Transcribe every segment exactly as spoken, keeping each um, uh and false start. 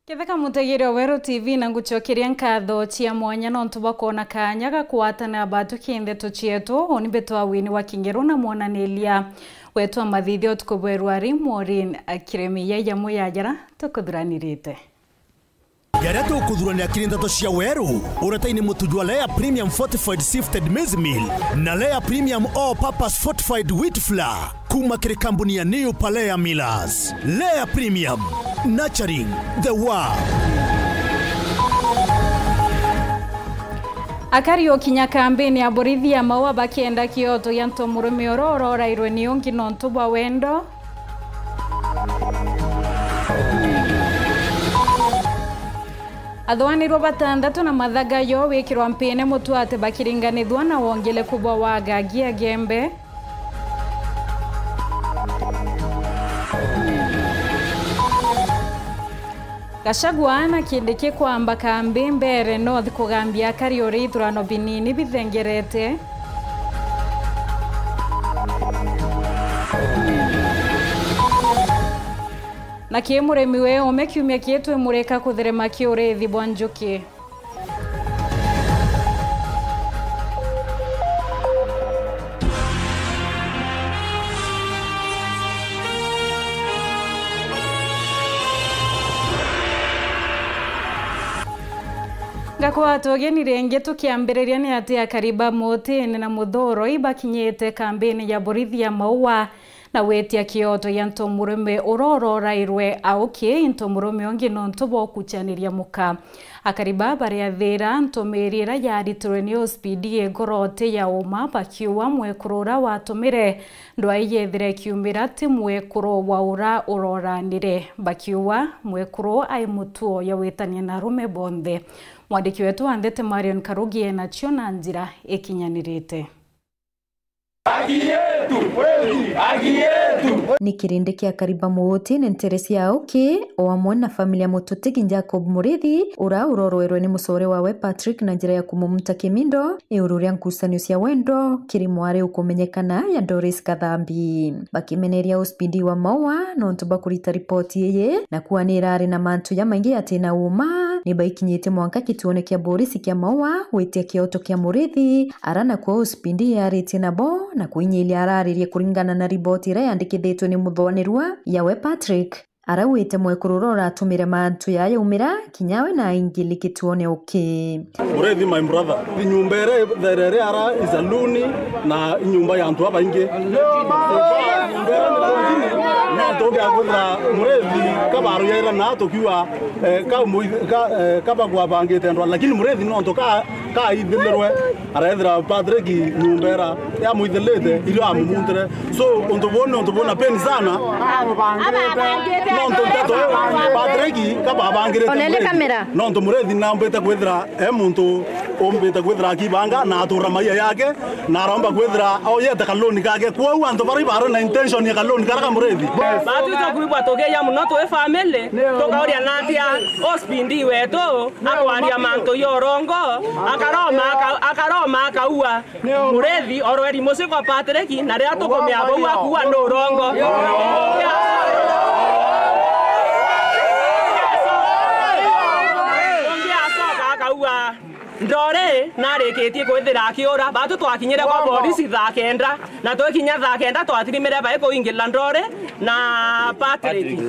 Ketheka mutegeri wa Weru T V, na ngucokeria nkatho cia mwanya nontu bwa kwona kaanya ga kwatana batuki ndeto cietu. Uni mbitwa Wini wa Kingeru na mwonaniria wetu wa mathithio tuku bweru ari Maureen Kiremi. Yaya muyajara tukuthuranirite. Jaria tukuthurania kiri ndeto cia Weru, uretaini mutuju wa Lea Premium Fortified Sifted Maize Meal na Lea Premium All Purpose Fortified Wheat Flour. Kuma kiri kambuni ya New Palea Millers. Lea Premium, nurturing the world. Akari ukinya kambini ya borithi ya Maua bakienda kioto gia ntomurume uria urorairwe ni ungi nontu bwa wendo. Athwanirwa batandatu na mathaga yo wikirwa mpine mutu ati bakiringanithua na wongeleku bwa wagagia gembe. Gachagua na Kindiki kwamba kambi mbere North kugambia akari uria ithurano binini bithengerete. Na ki murimi we ome kiumia kii twimurika kutherema ki uriithi bwa njuki. Ngakwatwa ugeni ringi tukiambiriria ni ati akari ba Mutini na Muthurwa ibakinyite kambini ya borithi ya Maua na gwitia kioto gia ntomurume uria urorairwe auki ntomurume ungi nontu bwa ukuchaniria muka. Akari baa bariathira ntumiri iria yaritirwe ni O C P D igoroti ya uma, bakiuga mwekuru uria watumire ndwai yethire ikiumira ti mwekuru wa uria uroranire, bakiuga mwekuru ai mutuo ya gwitania na arume bonthe. Mwandiki wetu wa ndeto Marion Karugi enacio na njira ikinyanirite. Haki yetu, kweli, haki yetu. Ni kirindi kia akari ba Mutini, ntere cia auki, o amwe na family ya mututigi Jacob Murithi, uria urorwerwe ni mucore wawe Patrick na njira ya kumumuta kimindo, iuru ria nkucanio cia wendo kiri mwari ukumenyekana ya Doris Kathambi. Bakimeneria O C P D wa Maua nontu bwa kurita ripoti iyi, na kuuga ni irari na mantu jamaingi jati na uma, ni baikinyitie mwanka kituone kia borisi kia Maua gwitia kioto kia Murithi, ara nakuo O C P D yaritie nabo na kuinyiria araririe kuringana na riboti iria yandikithitwe ni muthwanirua yawe Patrick. Araugite mwekuru uria uratumire mantu jaa jaumira, kinya we na aingili kituone uki. Murithi, my brother, nyumba iria itherere ara isaluni na nyumba ya antu abaingi. Nyumba iria ni lodging, no tuge kwithira Murithi kabaro yaira na tukiuga, eh, ka mui-, ka, eh, kaba kwabangite ndwa, lakini Murithi nontu ka, kaithilirwe, arethira Patrick nyumba ira yamuithilite irio amumuntire. So, untu buu ni untu buna pain sana. Nontu nteto Patrick kababangirite Murithi. Nontu Murithi nambite kwithira e muntu umbite kwithira akibanga na atura maia yake, na aromba kwithira oyete kaloni kake. Kwou antu baria ibari na intention ya kaloni kara ka Murithi. Batwite kwigua tugiia muno twi family, tukauria natia O C P D wetu akwaria mantu ya urongo, akaroma, aka-, akaroma, akaua. Murithi orweri mucii kwa Patrick, na riria tukumea bau akuua ni urongo. Ungi acoka akaua. Ndori narikitie kwithira akiura. Batu twakinyire kwa borisi thaa kenda, na twikinya thaa kenda twatirimire bai kuingirira Ndori na Patrick. Patrick.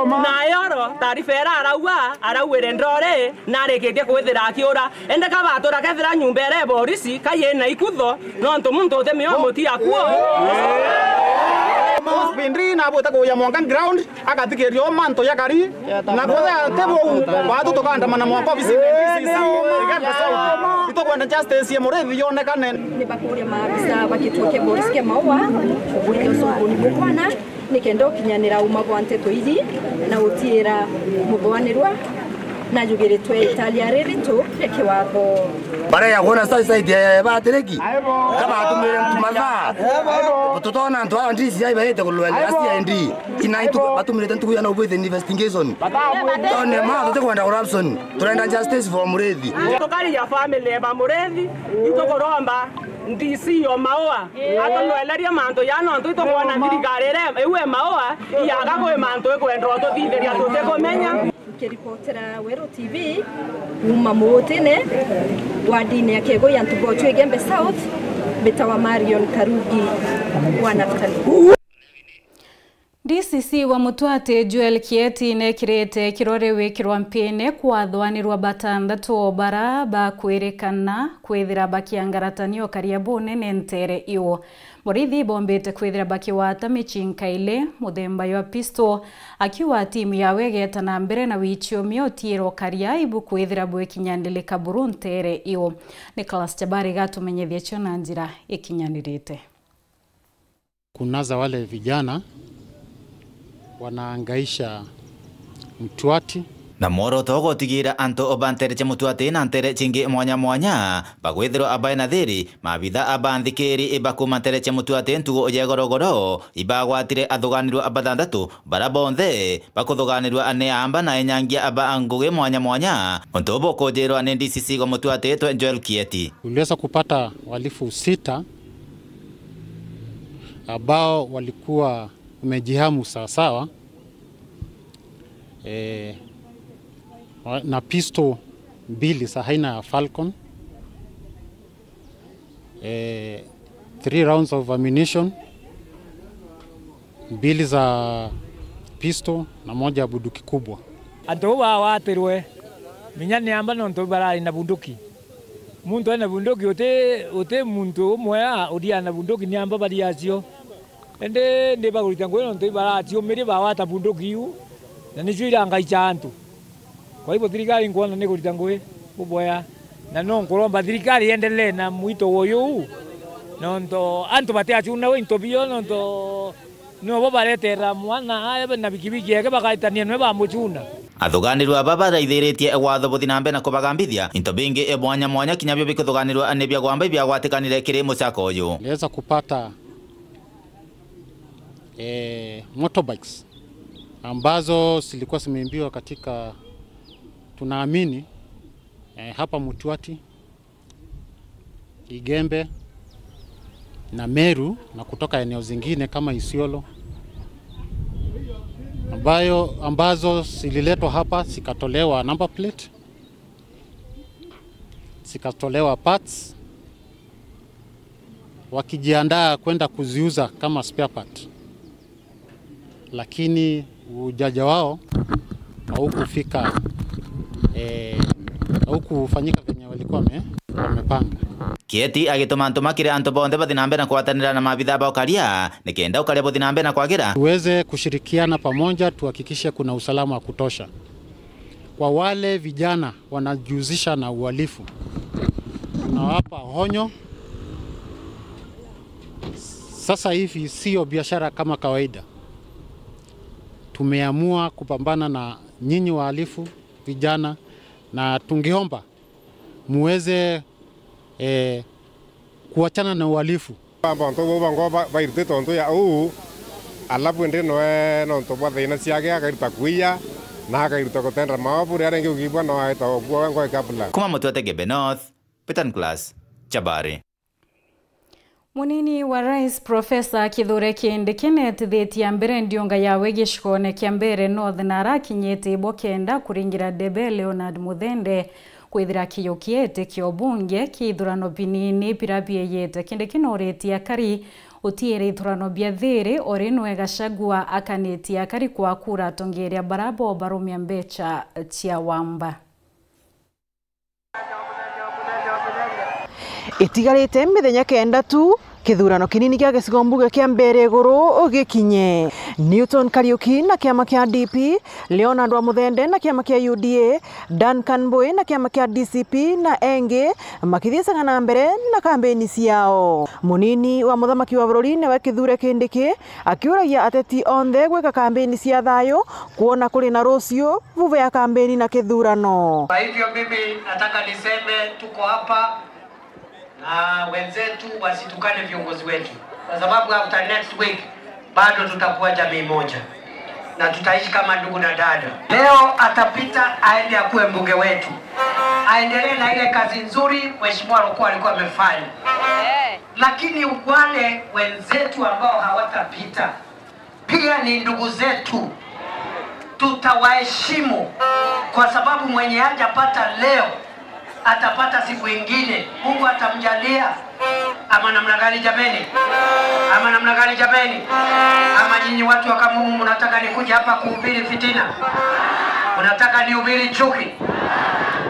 Na yoro taarifa ira araua, arauire Ndori narikitie kwithira akiura. Indi kabatura kethira nyumba ira ya borisi ka yina ikutho, nontu muntu uti mio muti akuo. Spindri na abwite kuya mwanka ground, agathikiria o mantu jakari, na kwethira ti buu, batu tukaandamana mwanka obisini ya D C C, Igembe South. Itukwenda justice ya Murithi yonekane. Ni bakuria maabisa ba kituo kia borisi kia Maua kuburia ucunguni bukwana, nikenda ukinyanira uma bwa nteto iji na utiira muthwanirwa najugiritwe italia riritu ria kiwatho. Bareya kwona side, side ya, ya Patrick, kabatumire ntu mathaa. Tutona antu aa D C I baite kulwelera C I D. Ina itu batumirite ntuku ya no with investigation. Tone ma tutikwenda corruption. Turenda justice for Murithi. Tukari ya family ba Murithi, itukuromba D C o Maua atunwelerie mantu ya nontu itukwona thirikari ire iu e Maua, iaga kwi mantu ikwenda ututhithiria tutikumenya. Nkiripotera Weru T V kuuma Muutine, wardini ya Kigui, antu bochwe Igembe South, mbitawa Marion Karugi wa Naftali. D C C wa Mutwati Joel Kieti nekirite kirore wikirwa mpine kwathwanirwa batanthatu o bara bakwirikana kwithira bakiangaratania ukaria bunene ntere iu. Borithi bombite kwithira bakiwata michinka ili muthemba jwa pistol, akiuga timu yawe igeta na mbere na wichi umio utiira ukaria ibu kwithira bwikinyanirika buru ntere iu. Nicholas Chabari gatumenyethia cio na njira ikinyanirite. Kunaza wale vijana wanahangaisha Mtwati. Na mworoto gutigira antu ba ntere cia Mutwati na ntere cingi mwanya mwanya bagwithirwa abae na thiri, maabitha aba nthikiri iba kuuma ntere cia Mutwati ntugu ya igorogoro ibagwatire athuganirwa bathanthatu bara bonthe bakuthuganirwa ni aamba na enyangia aba ngugi mwanya mwanya, untu bukujirwa ni D C C wa Mutwati etwe Joel Kieti. Tuliweza kupata wahalifu sita ambao walikuwa wamejihamu sawasawa, eh, wa-, na pistol mbili za aina ya Falcon, eh, three rounds of ammunition, mbili za pistol na moja ya bunduki kubwa. Antu bau bawatirwe, minya ni amba nontu barari na bunduki. Muntu ena bunduki, uti, uti muntu umwe a, uria na bunduki ni amba bari acio. Indi ndi bagurita ngugi nontu ibaraciumirie bawata bunduki iu, na nicio irangaicha antu. Kwa hivyo thirikari nkwona ni kurita ngugi bubwea, na no nkuromba thirikari iendelee na mwito uyu, nontu antu batiachuna into bio, nontu nobo baretera mwana aria na bikibiki yake bagaitania nwe bamuchuna. Athuganirwa aba baraithiritie watho buthi na mbere na kubagambithia into bingi mwanya mwanya kinya bio bikuthuganirwa ni bia gwamba ibiagwatikanire kiri muchaka uyu. Niliweza kupata eh, motorbikes ambazo zilikuwa zimeimbiwa katika, tunaamini, eh, hapa Mutwati, Igembe na Meru na kutoka eneo zingine kama Isiolo, ambayo, ambazo zililetwa hapa zikatolewa number plate, zikatolewa parts, wakijiandaa kwenda kuziuza kama spare part, lakini ujanja wao haukufika, eh, haukufanyika venye walikuwa wame-, wamepanga. Kieti agituma ntuma kiri antu bonthe bathi na mbere na kugwatanira na maabitha ba ukaria, nikenda ukaria buthi na mbere na kwagira. Tuweze kushirikiana pamoja, tuhakikishe kuna usalama wa kutosha kwa wale vijana wanajihusisha na uhalifu. Tunawapa onyo. Sasa hivi sio biashara kama kawaida. Tumeamua kupambana na nyinyi wahalifu, vijana, na tungeomba muweze, eh, kuachana na uhalifu. Antu bau bangwa ba-, bairutite untu ya uu, alafu indi noe nontu bwa thina ciake akairuta kuiya, na akairuta gutenda maobu, riria ringi ukibua no aita okua we ngoi kabla. Kuma Mutwete Gembe North, Peter Nicholas, Chabari. Munini wa Rais Profesa Kithure Kindiki neetithitie mbere ndiunga yawe gicigone kia Mbeere North na arakinyite ibo kenda kuringira debe Leonard Muthende kwithira kiyukiite kia ubunge ki ithurano binini bira bieyite. Kindiki nooritie akari utiire ithurano bia thiiri, ori nwe Gachagua akanitie akari kwa kura atongeeria bara bo barumia mbecha cia wamba. Itigarite mithenya kenda tu, kithurano kinini kia gicigo mbunge kia Mbeere Iguru gikinye. Newton Kariuki na kiama kia D P, Leonard wa Muthende na kiama kia U D A, Duncan Mbui na kiama kia D C P na engi makithiicaga na mbere na kambeni ciao. Munini wa muthamaki wa bururi niwe Kithure Kindiki akiuragia ateti onthe gwika kambeni cia thayu kwona kuri na ruciu bubea kambeni na kithurano. Kwa hivyo mimi nataka niseme tuko hapa na wenzetu wasitukane viongozi wetu, kwa sababu after next week bado tutakuwa jamii moja na tutaishi kama ndugu na dada. Leo atapita aende akuwe mbunge wetu, aendelee na ile kazi nzuri Mheshimiwa Roko alikuwa amefanya. Lakini wale wenzetu ambao hawatapita, pia ni ndugu zetu. Tutawaheshimu kwa sababu mwenye hajapata leo atapata siku ingine, Mungu atamjalia. Ama namna gani jameni? Ama namna gani jameni? Ama nyinyi watu wa Kamumu mnataka nikuje hapa kuhubiri fitina? Mnataka nihubiri chuki?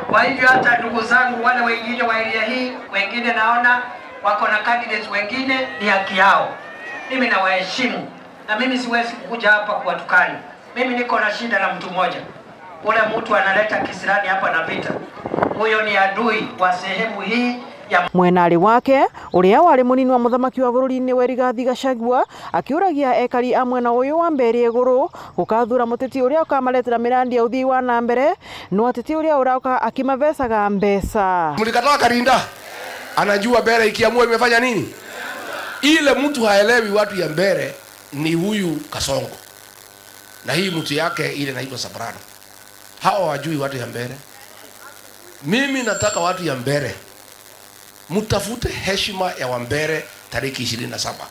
Kwa hivyo hata ndugu zangu wale wengine wa area hii, wengine naona wako na candidates wengine, ni haki yao. Mimi nawaheshimu na mimi siwezi kukuja hapa kuwatukana. Mimi niko na shida na mtu mmoja. Ule mtu analeta kisirani hapa na vita. Huyo ni adui wa sehemu hii ya Mwenari wake, uria wari munini wa muthamaki wa bururi-ini we Rigathi Gachagua, akiuragia ekari a mwena uyu wa Mberi Iguru gukathura muteti uria ukamaretera mirandi ya uthii wa na mbere, no ateti uria urauka akimavecaga mbeca. Mlikatoa Karinda, anajua Mbere ikiamua imefanya nini? Ile mtu haelewi watu ya Mbere ni huyu Kasongo. Na hii mtu yake ile inaitwa Soprano. Hawa wajui watu ya Mbere. Mimi nataka watu ya Mbere, mtafute heshima ya Wambere tariki ishirini na saba.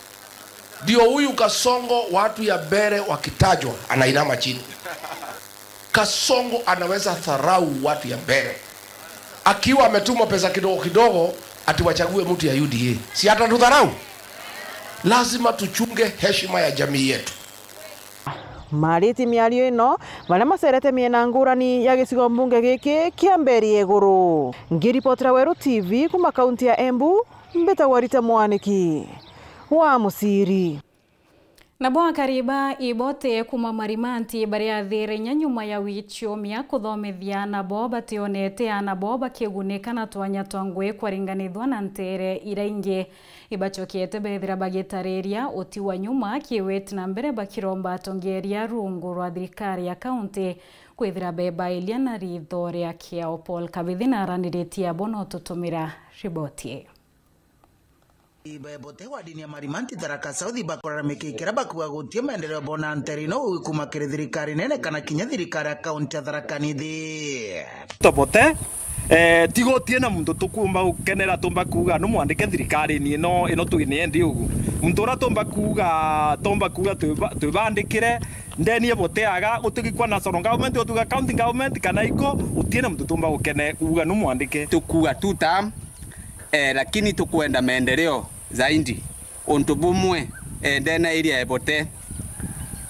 Ndio huyu Kasongo, watu ya Mbere wakitajwa, anainama chini. Kasongo anaweza dharau watu ya Mbere. Akiwa ametumwa pesa kidogo kidogo, ati wachague mtu ya U D A. Si atatudharau? Lazima tuchunge heshima ya jamii yetu. Mariti miario ino, baria macerete miena ngurani ya gicigo mbunge giki kia Mberi Iguru. Ngiripotera Weru T V kuma kaunti ya Embu, mbitagwa Rita Mwaniki wa Muciri. Nabo akari ba Ibote kuma Marimanti bariathire inya nyuma ya wiciomia kuthomithia aana bao bationete aana bao bakigunika na twanya twa ngugi kwaringanithua na nteere iria ingi. Ibacokete bethira bagitariria uti wa nyuma kiwiti na mbere bakiromba atongeria rungu rwa thirikari ya kaunti kwithira bebailia na ritho ria kiao. Paul Kabithi na araniritie abo no tutumira riboti ii. Ibaebote wa dini ya Marimanti Tharaka South bakuraramika ikira bakuga guti maendeleo bona nteere ino ugikuma kiri thirikari nene kana kinya thirikari ya kaunti ya Tharaka Nithi. Tobote, eh, tigo tie na muntu tukumba gukenera tumba kuuga nu mwandike thirikari ni ino, ino twine endi ugu. Muntu uria tumba kuuga, tumba kuuga twiba-, twibandikire, ndeni ebote aga gutigikwa national government, utuga county government kana iko, utie na muntu tumba gukene kuuga nu mwandike. Tukuuga two term, eh, lakini tukwenda maendeleo zaidi. Untu bumwe, eh, ndena area ya Ebote,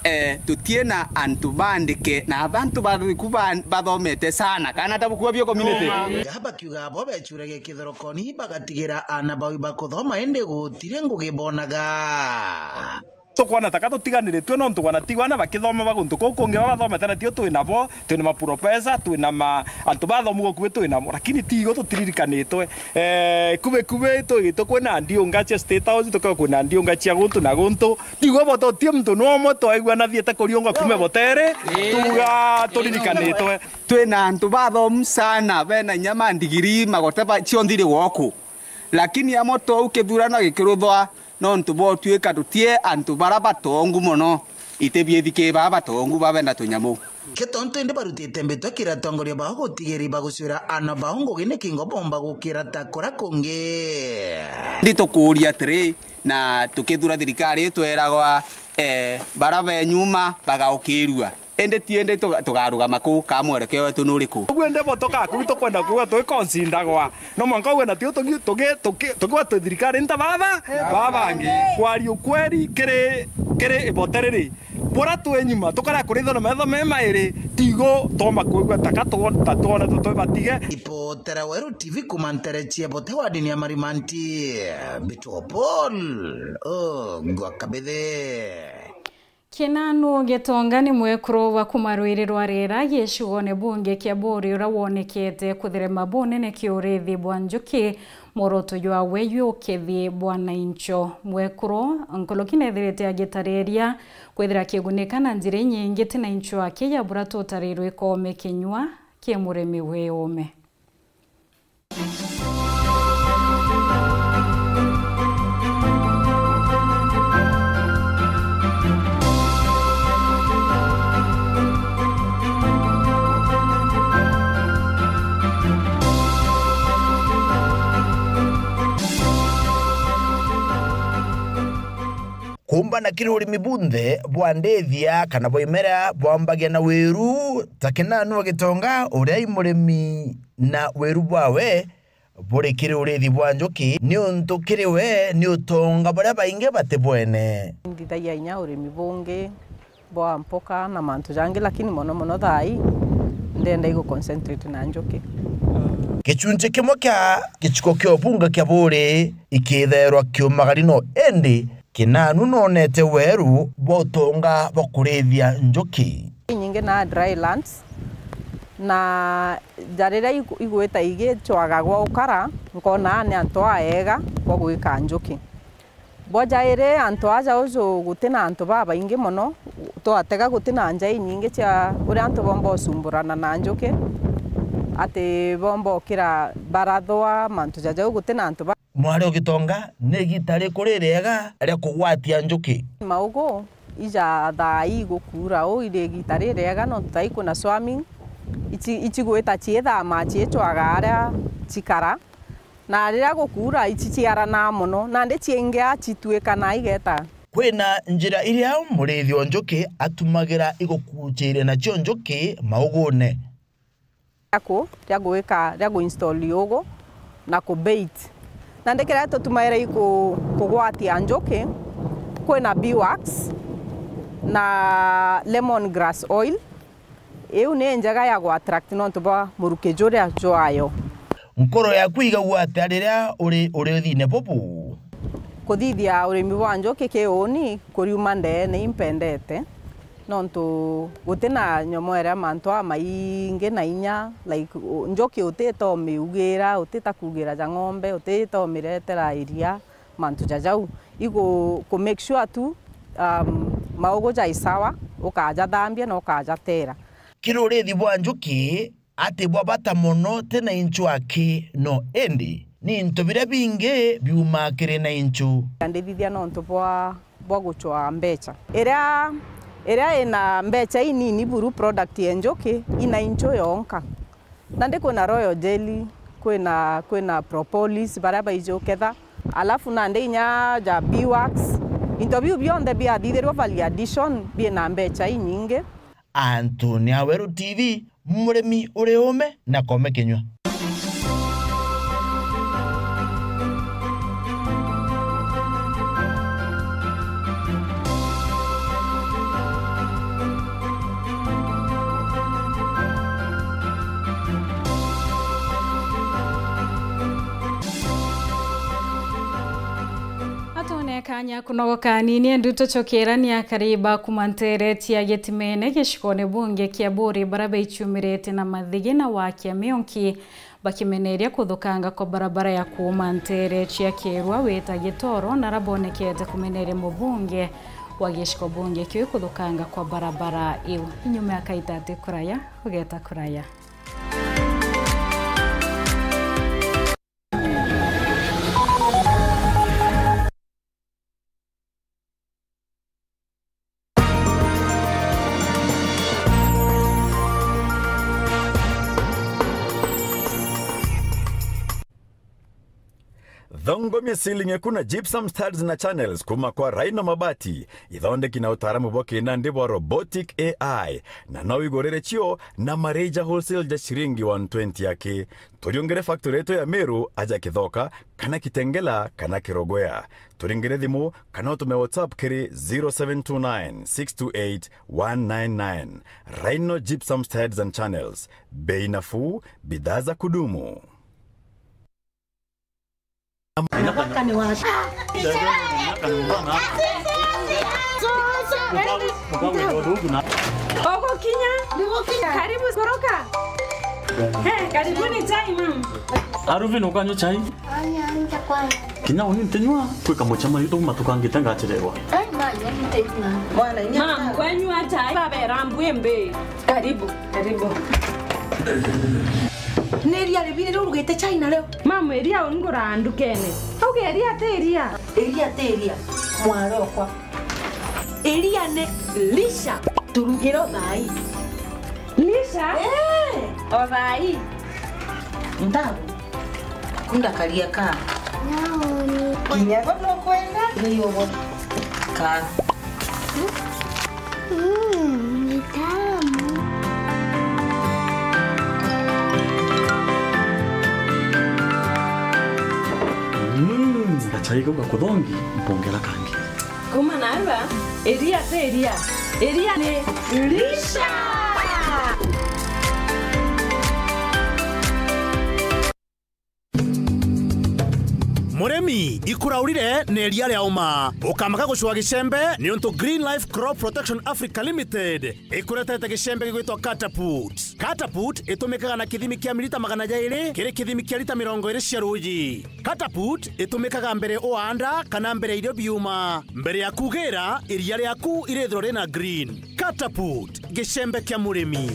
eh, tutie na antu bandike na abantu bariku ba-, bathomete sana, kana ta bukua bio community. Ga bakiuga abo becuragia kithorokoni bagatigira aana bau ibakuthoma indi gutiri ngugi bonaga. Tukwona taka tutiganiritue nontu kwona tigwa aana bakithoma ba guntu kuu kungi baba bathomete na tio twi nabo, twi na maprofesa, twi na ma-, antu bathomu gukui twi nabo, lakini tigo tutiririkanitwe. Eh, kubi kubi twigite kwina ndiunga cia State House, tukagwa kwina ndiunga cia guntu na guntu. Tigwa bototie muntu no umwe twaigua nathiete kuriunga kume botere, tuga turirikanitwe. Twina antu bathomu sana, bena inya ma ndigiri magoteba cionthiri woku. Lakini amo tou kithurano gikiruthwa, nontu botwika tutie antu bara batongu mono, iti biithiki baa batongu babenda tunyamu. Kitontu indi barutite mbitwa kiri atongoria bao gutigiri bagucwira aana bao ngugi niki ngo bomba gukira ta kura kungi. Ndi tukuuria atiri, na tukithura thirikari itweragwa, eh, bara be nyuma bagaukirua. Indi ti indi tuga-, tugarugama kuu, ka mwerekeo wetu ni uriku? Uguo indi bo tukaku tukwenda kuuga twikonsindagwa. No mwanka uge na tio tugi-, tugi-, tugi-, tugwa twi thirikari nta baba, baba bangi. Kwaria ukweri kiri, kiri ibote riri. Bura twi nyuma, tukara kurithwa na metho me mairi, tigo toma kwigua taka tugo-, ta twonetwe twi batige. Ripotera Weru T V kuma ntere cia bote wa dini ya Marimanti, Bitwo Paul, o, ngwa Kabithe. Kinanu Gitonga ni mwekuru wa kuma rwiri rwa Rera gicigone bunge kia Buri uria wonekete kutherema bunene kiurithi bwa njuki, mworoto jwawe jwi ukethie bwa naincho. Mwekuru nkuruki nethirite agitariria kwithira akigunika na njira inyingi ti naincho aki ya bura tutarirwe ikome kinyua ki murimi wi ume. Kumba Na kiri urimi bunthe bwa ndithia kana bwa imera bwambagia na wiru, ta Kinanu wa Gitonga, uria i murimi na wiru bwawe buri kiri urithi bwa njuki, niuntu kiri we ni utonga buria baingi batibwene. Nthithagia inya urimi bungi bwa mpoka na mantu jangi, lakini mono mono thaa ii ndenda igu concentrate na njuki. Gicunci kimwe kia giciko kia ubunge kia Buuri ikithairwa kiumagari no indi Kinanu nonete weru bwa utonga bwa kurithia njuki. Inyingi na dry lands, na ja riria igu-, igwita igicwaga gwa ukara, nkona ni antu aega bwa gwika njuki. Bwa jairi, antu aja uju guti na antu babaingi mono, twatega guti na nja inyingi cia uria antu bomba usumburana na njuki, ati bomba ukira barathwa, mantu ja jau guti na antu ba- Mwari o Gitonga, ni igita riku ririega ria kugwatia njuki? Maugu ija thaa ii gukuura uu iri igita ririega, nontu thaa ii kwina swarming, ici, icigwita ciithama ciicwaga aria cikara, na riria gukuura iciciaranaa mono, nandi ciingia cituikana igeta. Kwina njira iria murithi o njuki atumagira igukuuciria nacio njuki maugune. Riaku, ria gwika, ria gu install yugu na ku bait. Nandi kiria tutumaira iku-, kugwatia njuki, kwina beeswax na lemon grass oil. Iu ni njega ya gu attract nontu bwa muruki juria jwayo. Nkoro yaku igagua atia riria uri uriithine bubu? Kuthithia urimi bwa njuki ki uuni kuriuma ndeene impendete. Nontu guti na nyomo iria mantu aa maingi na inya, like, u-, njuki utita umiugira, utita kuugira ja ng'ombe, utita umiretera iria, mantu ja jau. Igu ku make sure tu, um, maugu jai sawa, ukajathambia na ukajatera. Kiri urithi bwa njuki, ati bwa bata mono ti na inchu aki, no indi ni into biria bingi biumaa kiri na inchu. Ndithithia nontu bwa, bwa gucwaa mbecha. Iria, iria ina mbecha inini buru product ya njuki, ina inchu yonka. Nandi kwina royal jelly, kwina, kwina propolis, baria baiji uketha, alafu nandi inya ja beeswax. Into biu bionthe biathithirua value addition, biina mbecha inyingi. Anthony Aweru T V, murimi uri ume na kome kinyua. Atone kanya kunogoka nini, ndu tucukirania kariba kuma ntere cia Gitimene gicikone bunge kia Buuri, baria baichumirite na mathigi na wakia mionki, bakimeneria kuthukanga kwa barabara ya kuuma ntere cia Kirwa wita Gitoro, na rabonekete kumeneria mubunge wa giciko bunge kiu kuthukanga kwa barabara iu. Inyuma ya kaita ati kuraya, ugeta kuraya. Thongomia ceiling eku na gypsum studs na channels kuma kwa Rhino Mabati, ithondeki na utaaramu bwa kinandi bwa robotic A I, na no wigurire cio na mareja wholesale ja ciringi one twenty aki. Turiungire factory yetu ya Meru aja Kithoka, kana Kitengela, kana Kirogwea. Turingire thimu, kana utume WhatsApp kiri zero seven two nine, six two eight, one nine nine. Rhino Gypsum Studs and Channels. Bei nafuu, bidhaa za kudumu. Ugukinya. Karibu, koroka. Eh, karibuni chai, mam. Aruvin, ukanywa chai? Kinya uni ntinywa, kwi kamucemanio tuuma tukangite ngachererwa. Mam, kwanywa chai. Babera mbwimbi. Karibu, karibu. Ni iria ribi riria urugite chai nario? Mam, iria unguraga ndukene. Auge iria ti iria. Iria ti iria, mwari okwa. Iria ni lisha. Turugire o thaa ii. Lisha? Eh. O thaa ii. Ntabu. Kunda karia ka. Kinya bo nukwenda? Ni ubo. Ka. Mm, ni tamu. Mm, gachai kau gakuthongi, mpongera kangi. Kuma narua, iria ti iria. Iria ni Lisha! Murimi, ikuraurire na iria ria uma. Ukamaka gucua gicembe, niuntu Green Life Crop Protection Africa Limited ikuretete gicembe gigwitwa Catapult. Catapult itumikaga na kithimi kia milita magana jairi kiri kithimi kia lita mirongo iri cia ruuji. Catapult itumikaga mbere uaanda kana mbere irio biuma. Mbere ya kugira, iria riaku irithirwa rina green. Catapult, gicembe kia murimi.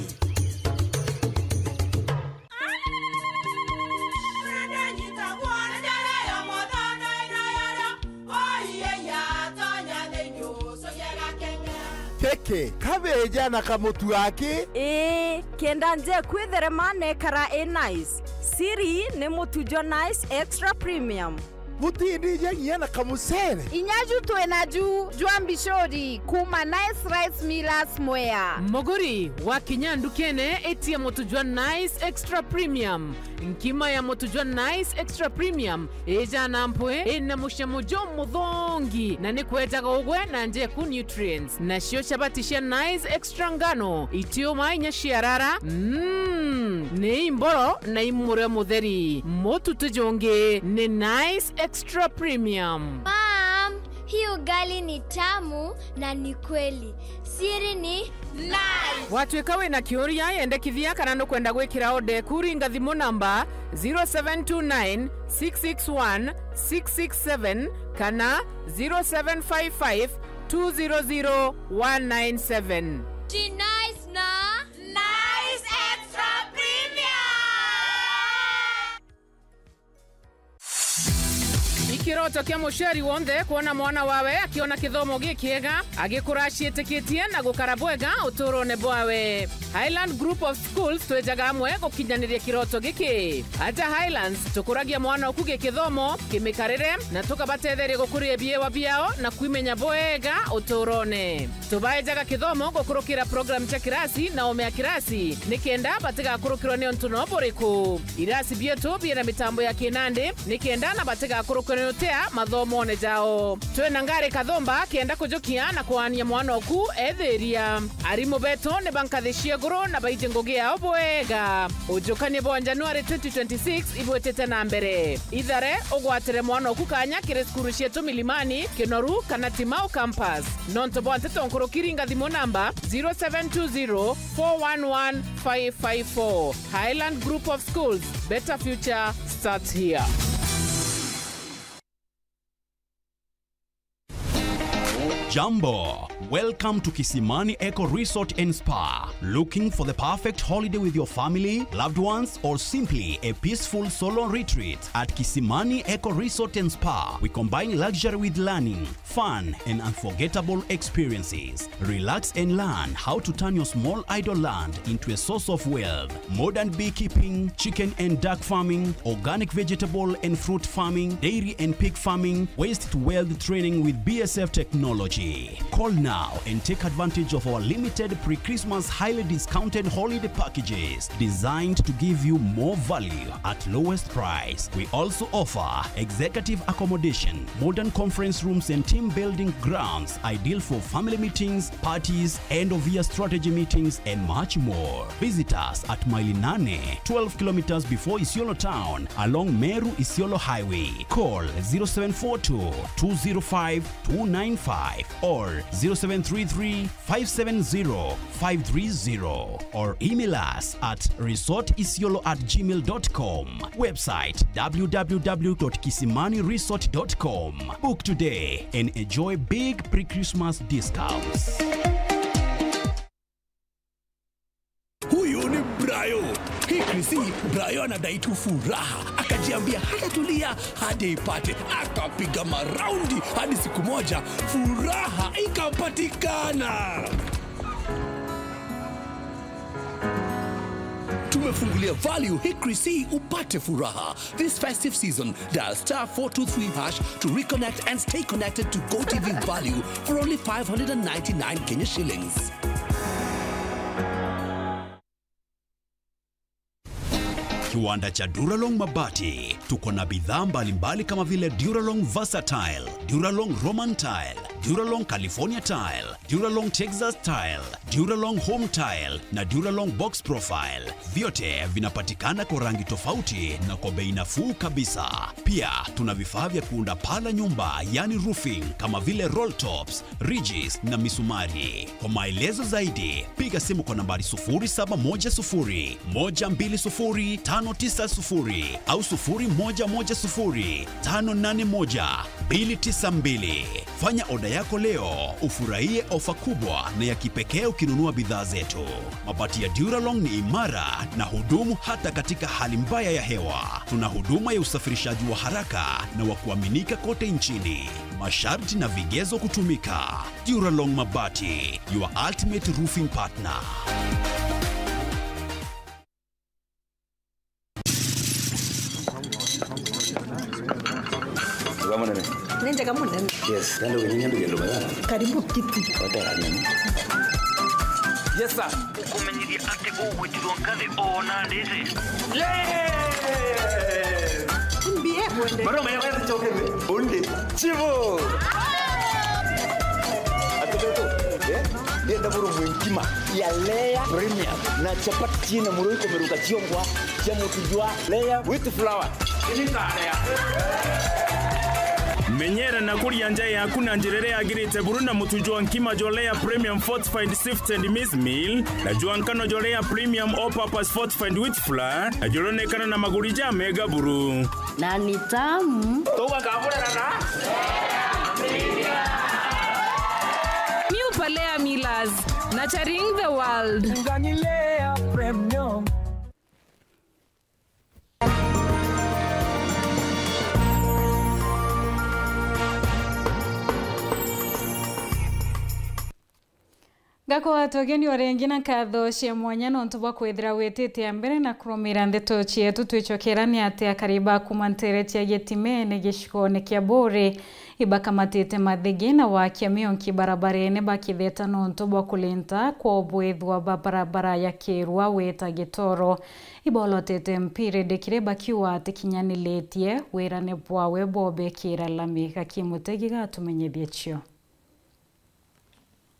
Keke, kabeja na kamutu aki. Ii, kenda njeku itherema na ikara i nice. Siri ni mutu jwa Nice Extra Premium. Butindija nginya na kamucere. Inya ju twi naju jwa mbicuri kuma Nice Rice Millers Mwea. Muguri, wakinya ndukene, itia mutu jwa Nice Extra Premium. Nkima ya mutu jwa Nice Extra Premium ijana mpwi, ina mucamo jumuthongi, na ni kwejaga ugwe na njeku nutrients. Nacio chabati cia Nice Extra ngano, itiuma inya ciarara, mm, ni imboro na imurio mutheri. Mutu ti jungi, ni Nice Extra Premium. Mom, hii ugali ni tamu na ni kweli. Siri ni Nice. Watuika wina kiuria, yendekithia kana nukwenda gwikira order eku, ringa thimu namba zero seven two nine, six six one, six six seven kana zero seven five five, two zero zero, one nine seven. Ti Nice na Nice Extra Premium. Ikiroto kia muciari wonthe kwona mwana wawe akiona kithomo gikiega, agikura aciitikitie na gukara bwega uturone bwawe. Highland Group of Schools twijaga amwe gukinyaniria kiroto giki. Aja Highlands, tukuragia mwana oku gikithomo, kimikarire, na tukabatetheria gukuria biewa biao na kwimenya bwega uturone. Tubaejaga kithomo gukurukira program cia kirasi na oome ya kirasi, nikenda batigakurukirwe ni untu no buriku. Irasi bietu biina mitambo ya kinandi, nikenda na batigakurukirwe ni utea mathomone jao. Twina ngari kathumba kenda kujukia na kwaania mwana oku ethiria. Arimu betu ni ba nkathi cia iguru na baiji ngugi yao bwega. Ujukania bwa January twenty twenty-six ibwitite na mbere. Ithare ugwatire mwana oku kanya kiri cukuru cietu Milimani, Kinoru kana Timau Campus. Nontu bwa nteto nkuruki, ringa thimu namba zero seven two zero, four one one, five five four. Highland Group of Schools, better future starts here. Jambo. Welcome to Kisimani Eco Resort and Spa. Looking for the perfect holiday with your family, loved ones, or simply a peaceful solo retreat? At Kisimani Eco Resort and Spa, we combine luxury with learning, fun, and unforgettable experiences. Relax and learn how to turn your small idle land into a source of wealth. Modern beekeeping, chicken and duck farming, organic vegetable and fruit farming, dairy and pig farming, waste to wealth training with B S F technology. Call now and take advantage of our limited pre-Christmas highly discounted holiday packages designed to give you more value at lowest price. We also offer executive accommodation, modern conference rooms and team building grounds ideal for family meetings, parties, end of year strategy meetings, and much more. Visit us at Maili Nane, twelve kilometers before Isiolo town, along Meru Isiolo Highway. Call zero seven four two, two zero five, two nine five or zero seven three three, five seven zero, five three zero, or email us at resort isiolo at gmail dot com. Website, w w w dot kisimani resort dot com. Book today and enjoy big pre-Christmas discounts. Huyu ni Brayo. Hii Chrissy, Brayo anadai tu furaha. Akajiambia hatatulia hadi ipate. Akapiga maraundi hadi siku moja furaha ikapatikana. Tumefungulia value Hikri C upate furaha. This festive season, dial star four two three hash to reconnect and stay connected to GoTV value for only five hundred and ninety-nine Kenya shillings. Kiwanda cha Duralong Mabati. Tuko na bidhaa mbalimbali kama vile Duralong Versatile, Duralong Roman Tile, Duralong California Tile, Duralong Texas Tile, Duralong Home Tile na Duralong Box Profile. Vyote vinapatikana kwa rangi tofauti na kwa bei nafuu kabisa. Pia tuna vifaa vya kuunda paa la nyumba, yani roofing, kama vile roll tops, ridges na misumari. Kwa maelezo zaidi, piga simu kwa nambari sufuri saba moja sufuri, moja mbili sufuri, tano tisa sufuri au sufuri moja moja sufuri, tano nane moja, mbili tisa mbili. Fanya oda yako leo, ufurahie ofa kubwa na ya kipekee ukinunua bidhaa zetu. Mabati ya Duralong ni imara na hudumu hata katika hali mbaya ya hewa. Tuna huduma ya usafirishaji wa haraka na wa kuaminika kote nchini. Masharti na vigezo kutumika. Duralong Mabati, your ultimate roofing partner. Wega munene. Ni njega munene. Yes, ndio ni nyambi kendo baya. Karibu kiti. Hotel nini? Yes, sir. Ukumenyithia ati ugwitirwo nkathi ona ndiri. Mbie mwende. Bado umeelewa hicho kitu? Undi. Chivo. Atubeto. Eh? Ndienda buru mwinkima ya layer premium na chapati china muro ikomeruka chiongwa cha mutujwa layer with flour. Menyera na kuria nja yaku na njira iria yagirite buru na mutu jwa nkima jwa Layer Premium Fortified Sifted Maize Meal na jwa nkano jwa Layer Premium All Purpose Fortified Wheat Flour na juronekana na maguri ja mega buru. Na ni tamu. Tugakaburana na New Palea Millers, nurturing the world. Ngani Layer Premium. Ngakwa tugeni o ringi na nkatho cia mwanya nontu bwa kwithira witite a mbere na kurumira ndeto cietu. Twicokera ni ati akari ba kuma ntere cia Gitimene gicigone kia Buri ibakamatite mathigi na wakia mionki barabarene bakitheta nontu bwa kulinta kwa ubwithwa ba barabara ya Kirwa wita Gitoro. Ibolotete mpira indi kiri bakiuga atikinyaniritie wirane bwawe bwa ubekira lami. Gaki Mutegi gatumenyithie cio.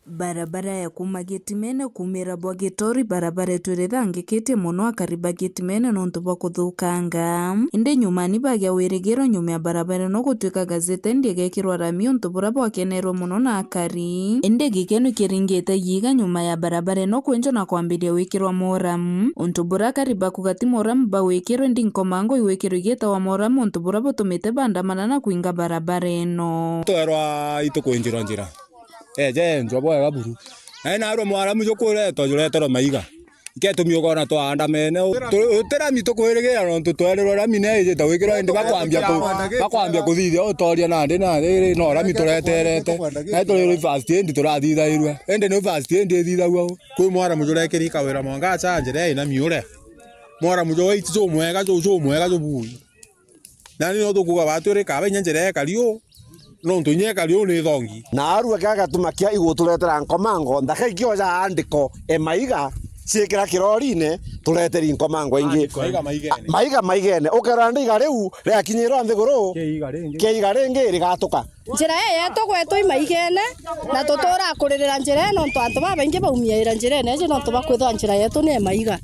Barabara ya kuma Gitimene kumira bwa Gitori, barabara itwire ithangikitie mono akari ba Gitimene nontu bwa kuthukanga. Indi nyumani bagia wirigiro nyuma ya barabara ino gutwika gazete ndi igekirwa rami untu bura bwakenerwe mono na akari. Indi gikeno kiringite yiga nyuma ya barabara ino kwenjwa na kwambiria wikirwa moramu. Untu bura akari bakuga ti moramu bawikirwe, indi nkomango iwikirwe igitawa moramu untu bura butumite bandamana na kwinga barabara ino. Twerwa itukwinjirwa njira. Eje enjwa bwega buru. Na narua mwaramu jukuretwa jureterwa maiga. Iketumi ukona twaandamene u-, tu-, uti rami tukwirigira nontu twerirwe rami neijite gwikirwa indi bakwambia ku-, bakwambia kuthithia utoria nandi na riri no rami tureterete. Na turirwe first aid turathithairwe. Indi ni first aid ithithagua u. Kwi mwaramu jurekiri kawira mwanka acha njira ina miure. Mwaramu jo iti jumwega, ju-, jumwega jubui. Nani no tukuga batwire kaba inya njira ekari u, nontu inya ekari u ni thongi. Na aru eke agatuma kia iguturetera nkomango, nthaka ikioja andiko e maiga, ciikira kirorine, tureteri nkomango ingi. Maiga maigene. Maiga maigene. Ukerora ndiga riu riakinyirwa nthiguru, kia iga ringi, kia iga ringi rigatuka. Njira ii yetu gwetu i maigene, na tutura kuririra njira ii nontu antu babaingi baumiaira njira iji nontu bwa kwithwa njira yetu ni e maiga.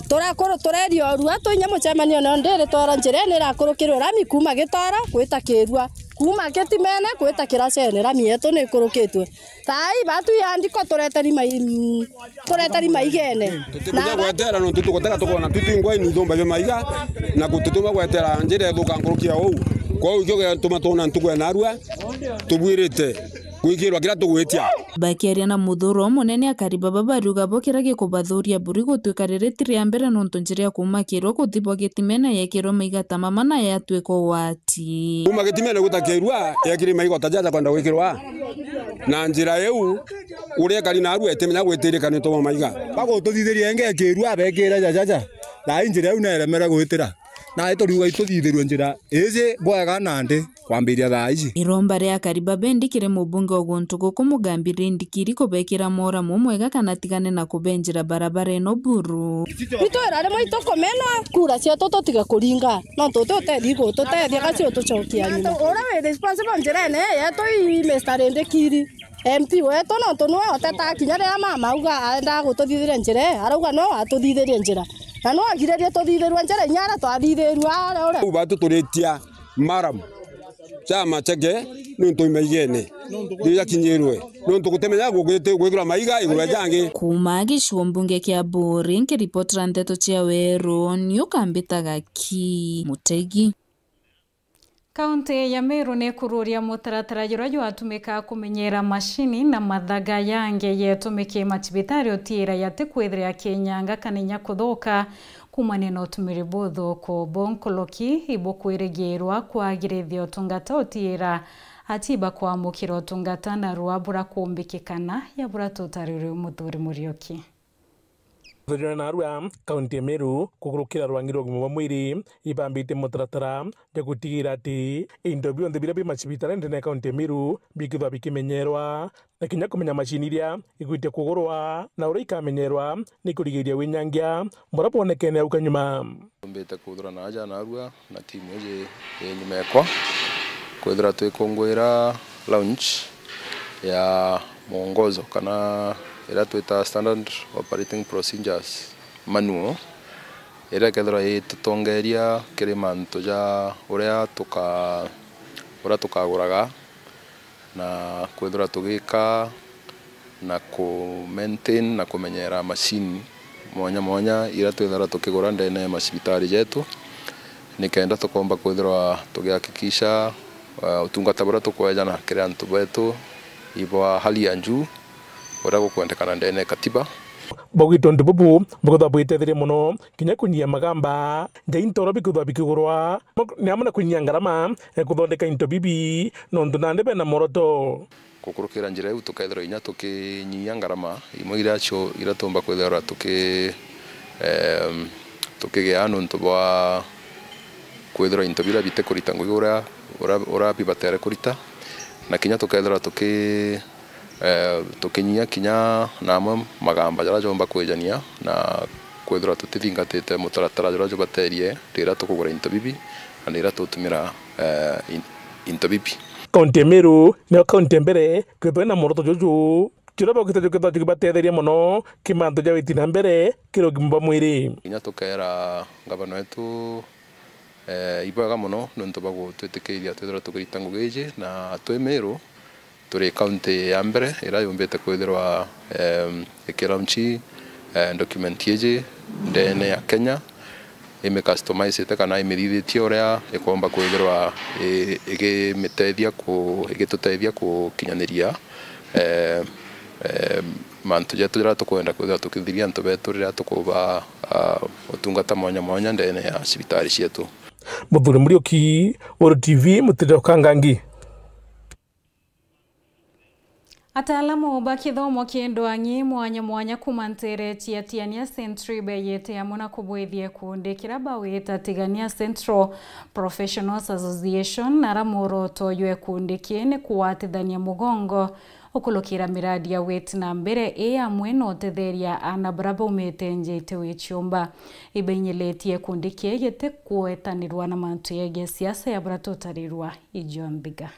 Turakuru-, tureria orua twinya mucemanio nao ndiri twara njira ii ni irakurukirwe rami kuma Gitoro gwita Kirua, kuma Gitimene gwita Kiracene, rami yetu ni ikurukitwe. Thaa ii batu ya ndiko tureteri mai-, tureteri maigene. Tutibuja gwetera nontu tugutega tukoona twi twingwa ini ithumba bia maiga, na gutituma gwetera njira ithuka nkuruki ya uu. Kwou ikio gituma twona ntuku ya narua tubwirite gwikirwa kiria tugwitia. Bakiaria na muthuro munene, akari baba bariuga bo kiria gikubathuria buri gutwika riri ti ria mbere nontu njira ya kuma Kirwa kuthibwa Gitimene yekirwe maiga ta mama na yatwika ugwati. Kuma Gitimene guta Kirua, yekiri maiga ta jaja kwenda gwikirwa. Na njira iu, uria ekari naru etimenya gwitirika ni tuma maiga. Bagututhithiria ingi Kirua, bekire jajaja. Thaa ii njira iu neeremere gwitira. Nae turiuga ituthithirue njira iji bwega nandi kwambiria thaa iji. Iromba ria Kariba Bendi kiri mubunge o guntu guku Mugambi Rindikiri kubekira moramu mwega kana atigane na kubenjira barabara ino buru. Itwira rimwe itukumenwa kura cietu tutige kuringa, nontu uti utethi igututethia gacio utucokia nyuma. Uria wi responsible njirene yetu ii Mister Rindikiri. M P wetu nontu niwe oteta kinya riria mama auga aendaga gututhithiria njira ii, arauga niwe watuthithirie njira. Na niwe agiririe tuthithirue njira inya aria twathithirue aria uria. Riu batuturitia maram chama chake niuntu imaigene riria kinyirwe. Niuntu gutimenya gugwikirwa maiga igurwe jangi. Kuuma gicigo mbunge kia Buuri, nkiripotera nteto cia Weru, ni ukambitaga ki Mutegi. Kaunti ya Meru nikururia mutaratara juria jwatumika kumenyera macini na mathaga yangi yetumike macibitari utiira yatikwithira yakinyanga kana inya kuthuka kuumania na utumiri buthuku. Bo nkuluki ibukwirigirwa kwagirithia utungata utiira atiba kwamukira utungata narua bura kumbikikana ya bura tutariri Muthuri Muriuki. Thurira narua, kaunti ya Meru, kukurukira rwangi rwa ugima bwa mwiri, ibambite mutaratara jwa gutigira ati into bionthe biria bi macibitari ndene ya kaunti ya Meru bikithwa bikimenyerwa, na kinya kumenya macini iria igwitie kugurwa, na uria ikamenyerwa ni kurigiria winyangia buria bwonekene au kanyuma. Tumbite kuthurana aja narua na timu iji ii nyuma ekwa, kwithira twikunguira launch ya mwongozo kana iria twita standard operating procedures manual, iria ikethirwa itutongeria kiri mantu ja uria tuka-, uria tukaguraga na kwithirwa tugika na ku maintain na kumenyera macini mwanya mwanya iria twithagirwa tukigura ndene ya macibitari jetu, nikenda tukomba kwithirwa tugihakikisha, eh, utungata buria tukwejana kiri antu betu ibwa hali ya juu, buria gukwendekana ndene ya katiba. Baugite untu bubu bukwithirwa bwitetheria mono kinya kunyia magamba ja into uria bikwithirwa bikigurwa, ni amwe na kunyia ngarama ya kuthondeka into bibi, nontu nandi bena mworoto. Gukurukira njira iu, tukethirwa inya tukinyia ngarama imwe iria cio, iria tuumba kwithirwa tuki-, em, tukigia nontu bwa kwithirwa into biria bitikurita ngugi uria, uria, uria bibatere kurita, na kinya tukethirwa tuki-, eh, tukinyia kinya na amwe magamba jaria joomba kwijania na kwithirwa tutithingatite mutaratara juria jubaterie riria tukugura into bibi na riria tutumira, eh, in-, into bibi. Kaunti ya Meru niyo kaunti ya mbere kwithirwa na mworoto juju, juria baugite jukithirwa jukibatetheria mono ki mantu ja witi na mbere kiri ugima bwa mwiri. Kinya tukeera ngavana wetu, eh, ibwega mono nontu bwa gutwitikiria twithirwa tukirita ngugi iji, na twi Meru turi kaunti ya mbere iria yumbite kwithirwa, em, ikilaunchi, eh, document iji ndene ya Kenya, imicustomizite kana imithithitie uria ikomba kwithirwa i-, igimitethia ku-, igitutethia gukinyaniria, eh, eh, mantu jetu jaria tukwenda kwithirwa tukithiria antu betu riria tukuba, ah, utungata mwanya mwanya ndene ya cibitari cietu. Muthuri Muriuki, Weru T V, Mutiri Okangangi. Ataalamu ba kithomo ki ndwang'i mwanya mwanya kuuma nteere cia Tigania Central ibeeyite amwe na kubwithia gikundi kiria bawita Tigania Central Professionals Association, na ara mworoto jwa gikundi kii ni kugwatithania mugongo ukurukira miradi ya witi na mbere, ii amwe na utetheria aana baria baumite nja itiwi ciumba. Ibainyiritie gikundi kii gitikugwetanirwa na mantu jegie siasa ya baria tutarirwa ijo nthiga.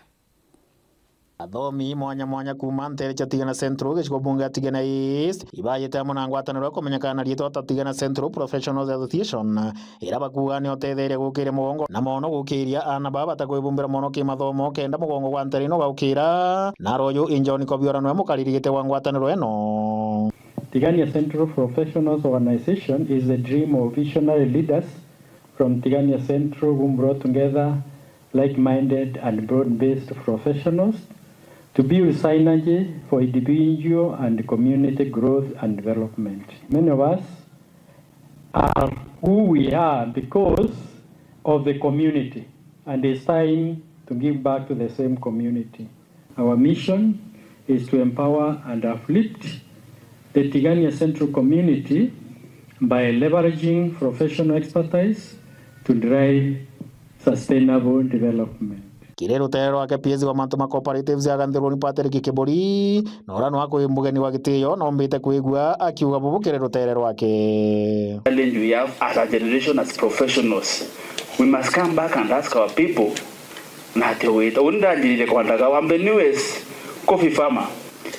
Athomi mwanya mwanya kuuma nteere cia Tigania Central, gicigo bunge ya Tigania East, ibaayite amwe na ngwataniro ya kumenyekana na riitwa ta Tigania Central Professionals Association, iria bakuuga ni utetheria gukiria mugongo na mono gukiria aana baa batakwibumbira mono kimathomo kenda mugongo gwa nteere ino ugaukira. Na roju i John Kobiora niwe mukariri giti wa ngwataniro ino. Tigania Central Professionals Organization is the dream of visionary leaders from Tigania Central who brought together like-minded and broad-based professionals to build synergy for individual and community growth and development. Many of us are who we are because of the community, and it's time to give back to the same community. Our mission is to empower and uplift the Tigania Central community by leveraging professional expertise to drive sustainable development. Kiri rutere rwake, P S wa mantu ma cooperatives aganthirwe ni Patrick Kiburi, na uria nwa kwi mugeni wa gitio, noombite kwigua akiuga bubu kiri rutere rwake. Challenge we have as a generation, as professionals, we must come back and ask our people, na ati wita. Uni ndanjirire kwa ndaga, I'm the newest coffee farmer.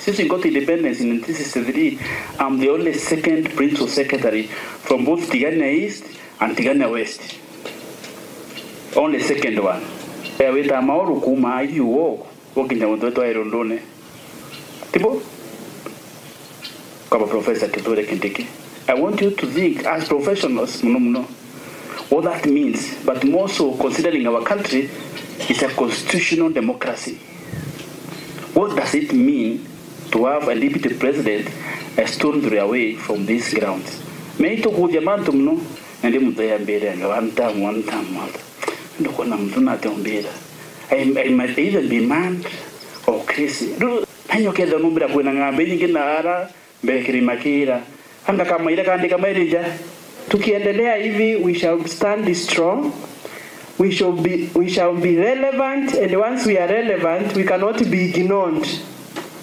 Since we got independence in nineteen sixty-three, I'm the only second principal secretary from both Tigania East and Tigania West. Only second one. Eh, wita mauru kuma ithi uo, ukinya guntu wetwa Irundune. Tibo? Kaba Professor Kithure Kindiki. I want you to think as professionals, muno muno, what that means, but more so considering our country is a constitutional democracy. What does it mean to have a deputy president a stone throw away from these grounds? Me itukuthia mantu muno, na ndi muntu yambire anga one time, one time, one time. Ndukona muntu nate umbira. I, I might even be mad or crazy. Riu, nani ukethira numbira kwina ng'ambe nyingi na ara mbere kirima kira. Anga kamaira kandi kamairija. Tukiendelea hivi, we shall stand strong. We shall be, we shall be relevant, and once we are relevant, we cannot be ignored.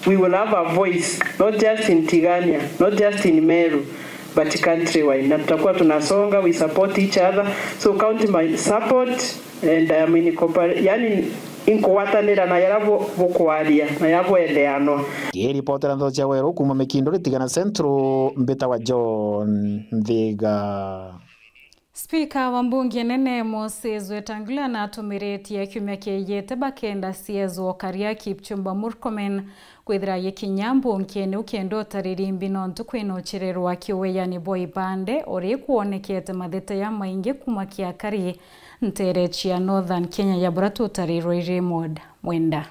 We will have a voice, not just in Tigania, not just in Meru, but countrywide. Na tutakuwa tunasonga, we support each other. So count my support, and I am in cooper-, yani, inkugwatanira na yara bu-, bukwaria, na yara bwendeanwa. Kiripotera ndeto cia Weru kuuma Mikinduri, Tigania Central, mbitawa John Nthiga. Spika wa mbunge nene Moses Wetangula natumiritie kiumia kiijite bakenda C S wa Ukaria Kipchumba Murkomen kwithira agikinya mbungene ukenda utariri mbi nontu kwina uchererwa kiueyani bwa ibande uri kwonekete matheta jamaingi kuuma Kiakari ntere cia Northern Kenya, ya bura tutarirwe i Raymond Mwenda.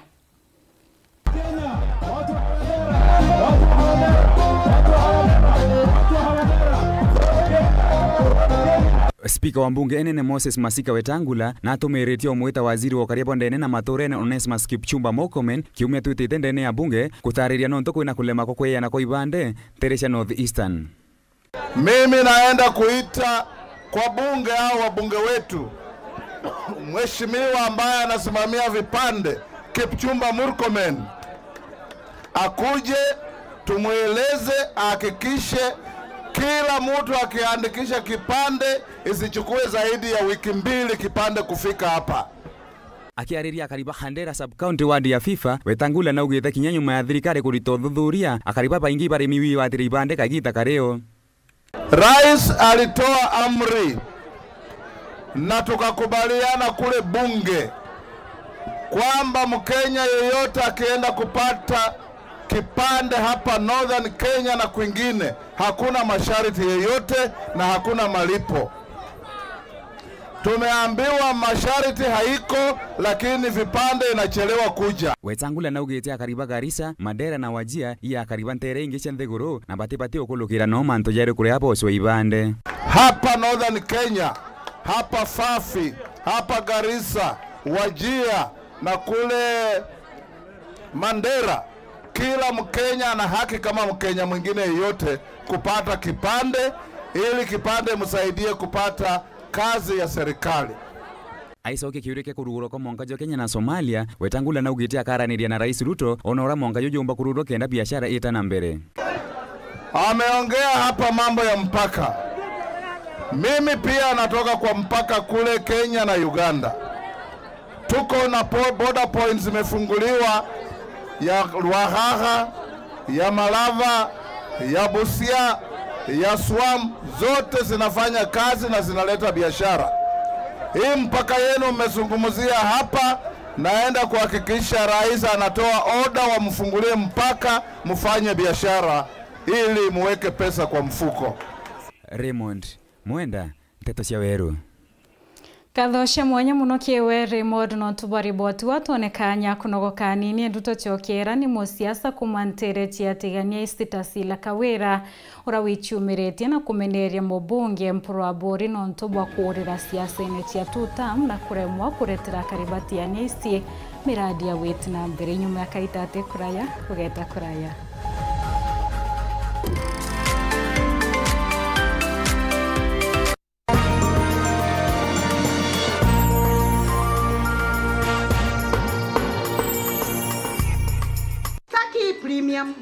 Spika wa mbunge enene Moses Masika Wetangula natumiritie umwita waziri wa ukaria bwa ndene na maturene Onesmus Kipchumba Murkomen kiumia twitite ndene ya mbunge kutariria nontu kwina kulema kwa kweana kwa ibande ntere cia North Eastern. Mimi naenda kuita kwa bunge au wabunge wetu, mheshimiwa ambaye anasimamia vipande, Kipchumba Murkomen, akuje tumweleze, ahakikishe kila mtu akiandikisha kipande isichukue zaidi ya wiki mbili kipande kufika hapa. Akiariria akari ba Handera sub-county ward ya Fifa, Wetangula naugite kinya nyuma ya thirikari kurita uthuthuria, akari babaingi barimi wiwatire ibande kagita kario. Rais alitoa amri na tukakubaliana kule bunge kwamba Mkenya yeyote akienda kupata kipande hapa Northern Kenya na kwingine, hakuna masharti yeyote na hakuna malipo. Tumeambiwa masharti haiko, lakini vipande inachelewa kuja. Wetangula naugite akari ba Garissa, Mandera na Wajir i akari ba ntere ingi cia nthiguru, na batibati ukulukira no mantu jari kuria bocwe ibande. Hapa Northern Kenya, hapa Fafi, hapa Garissa, Wajir na kule Mandera, kila Mkenya ana haki kama Mkenya mwingine yeyote kupata kipande, ili kipande msaidie kupata kazi ya serikali. Aicokia kiuria kia kurugurwa kwa mwanka jwa Kenya na Somalia, Wetangula naugite akaraniria na Rais Ruto ona uria mwanka juju jumba kurugurwa kenda biashara ita na mbere. Ameongea hapa mambo ya mpaka. Mimi pia natoka kwa mpaka kule Kenya na Uganda. Tuko na po-, border points zimefunguliwa ya Lwakhakha, ya Malava, ya Busia, ya Swam, zote zinafanya kazi na zinaleta biashara. Hii mpaka yenu mmezungumzia hapa, naenda kuhakikisha rais anatoa order wamfungulie mpaka, mfanye biashara ili muweke pesa kwa mfuko. Raymond Mwenda, Nteto cia Weru. Nkatho cia mwanya mono kiri we Raymond nontu bwa riboti. Watwone kanya kunogoka anini, nduto ciokera ni musiasa kuma ntere cia Tigania East Tasila Kawira, uria wiciumiritie na kumeneria mubunge Mpuru Aburi nontu bwa kuurira siasene cia two term na kuremwa kuretera akari ba Tigania East miradi ya gwita na mbere. Nyuma ya kaita ati kuraya, kugeta kuraya.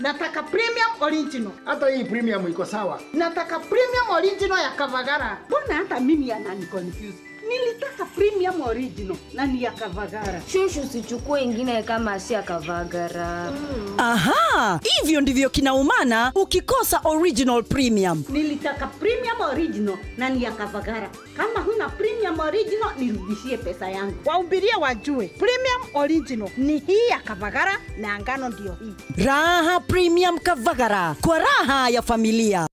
Nataka premium original. Hata hii premium iko sawa. Nataka premium original ya Kavagara. Mbona hata mimi anani confuse? Nilitaka premium original na ni ya Kavagara. Shushu, usichukue ingine kama si ya Kavagara. Aha, hivyo ndivyo kinaumana ukikosa original premium. Nilitaka premium original na ni ya Kavagara. Kama huna premium original, nirudishie pesa yangu. Waumbirie wajue, premium original ni hii ya Kavagara na ngano ndio hii. Raha Premium Kavagara, kwa raha ya familia.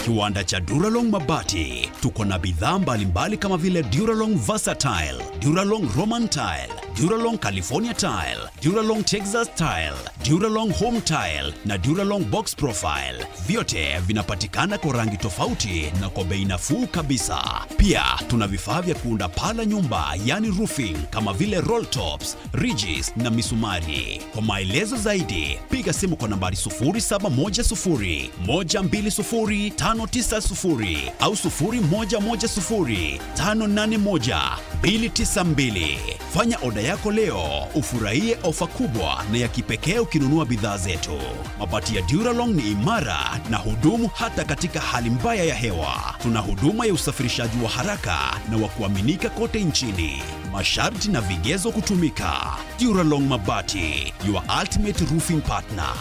Kiwanda cha Duralong Mabati. Tuko na bidhaa mbalimbali kama vile Duralong Versatile, Duralong Roman Tile, Duralong California Tile, Duralong Texas Tile, Duralong Home Tile na Duralong Box Profile. Vyote vinapatikana kwa rangi tofauti na kwa bei nafuu kabisa. Pia tuna vifaa vya kuunda paa la nyumba, yani roofing, kama vile roll tops, ridges na misumari. Kwa maelezo zaidi, piga simu kwa nambari sufuri saba moja sufuri, moja mbili sufuri, tano tisa sufuri au sufuri moja moja sufuri, tano nane moja, mbili tisa mbili. Fanya oda yako leo, ufurahie ofa kubwa na ya kipekee ukinunua bidhaa zetu. Mabati ya Duralong ni imara na hudumu hata katika hali mbaya ya hewa. Tuna huduma ya usafirishaji wa haraka na wa kuaminika kote nchini. Masharti na vigezo kutumika. Duralong Mabati, your ultimate roofing partner.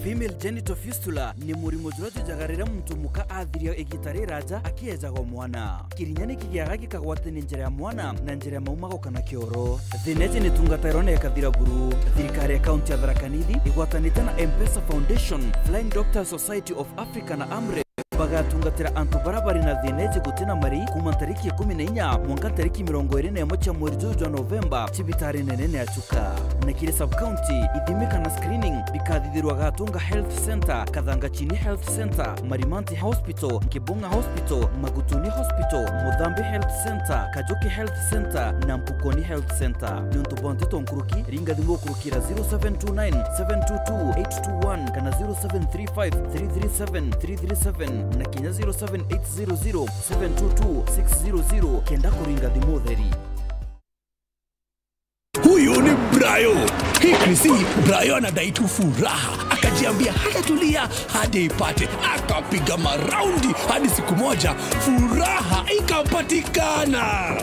Female genital fistula ni murimo juria jujaga riria muntu muka athiria igita riraja akiejaga mwana. Kirinya ni kigiaga gikagwatania njira ya mwana na njira ya maumago kana kioro. Thina iji ni tungatairwa na ikathira buru. Thirikari ya kaunti ya Tharaka Nithi igwatanite na M-Pesa Foundation, Flying Doctors Society of Africa na Amref bagatungatira antu baria bari na thina iji guti na mari kuuma ntariki ikumi na inya mwanka ntariki mirongo iri na imwe cia mweri juju jwa Novemba cibitari nene ya Chuka. Na kiri sub-county, ithimi kana screening bikathithirwa Gatunga Health Centre, Kathanga Chini Health Centre, Marimanti Hospital, Kibunga Hospital, Magutuni Hospital, Muthambi Health Centre, Kajuki Health Centre na Mpukoni Health Centre. Niuntu bwa nteto nkuruki, ringa thimu ukurukira zero seven two nine, seven two two, eight two one kana zero seven three five, three three seven, three three seven na kinya zero seven eight zero zero, seven two two, six zero zero kenda kuringa thimu utheri. Huyu ni Brayo. Hii Chrissy, Brayo anadai tu furaha. Akajiambia hatatulia hadi ipate. Akapiga maraundi hadi siku moja furaha ikapatikana.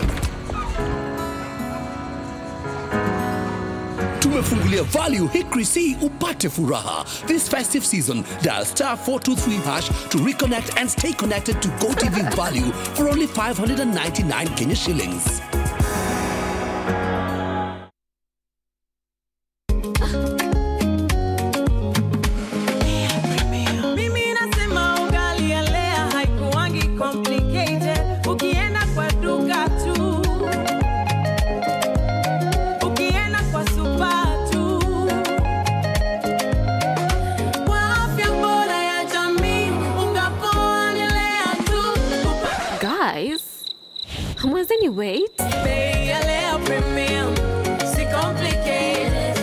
Tumefungulia value hii Chrissy upate furaha. This festive season, dial star four two three hash to reconnect and stay connected to GoTV value for only five hundred and ninety-nine Kenya shillings. Mimi nasema ugali ya Lea haikuwangi complicated. Ukienda kwa duka tu, ukienda kwa supa tu, kwa afya bora ya jamii, unga poa ni Lea tu. Guys, hamwezeni wait? Bei ya Lea Premium, si complicated.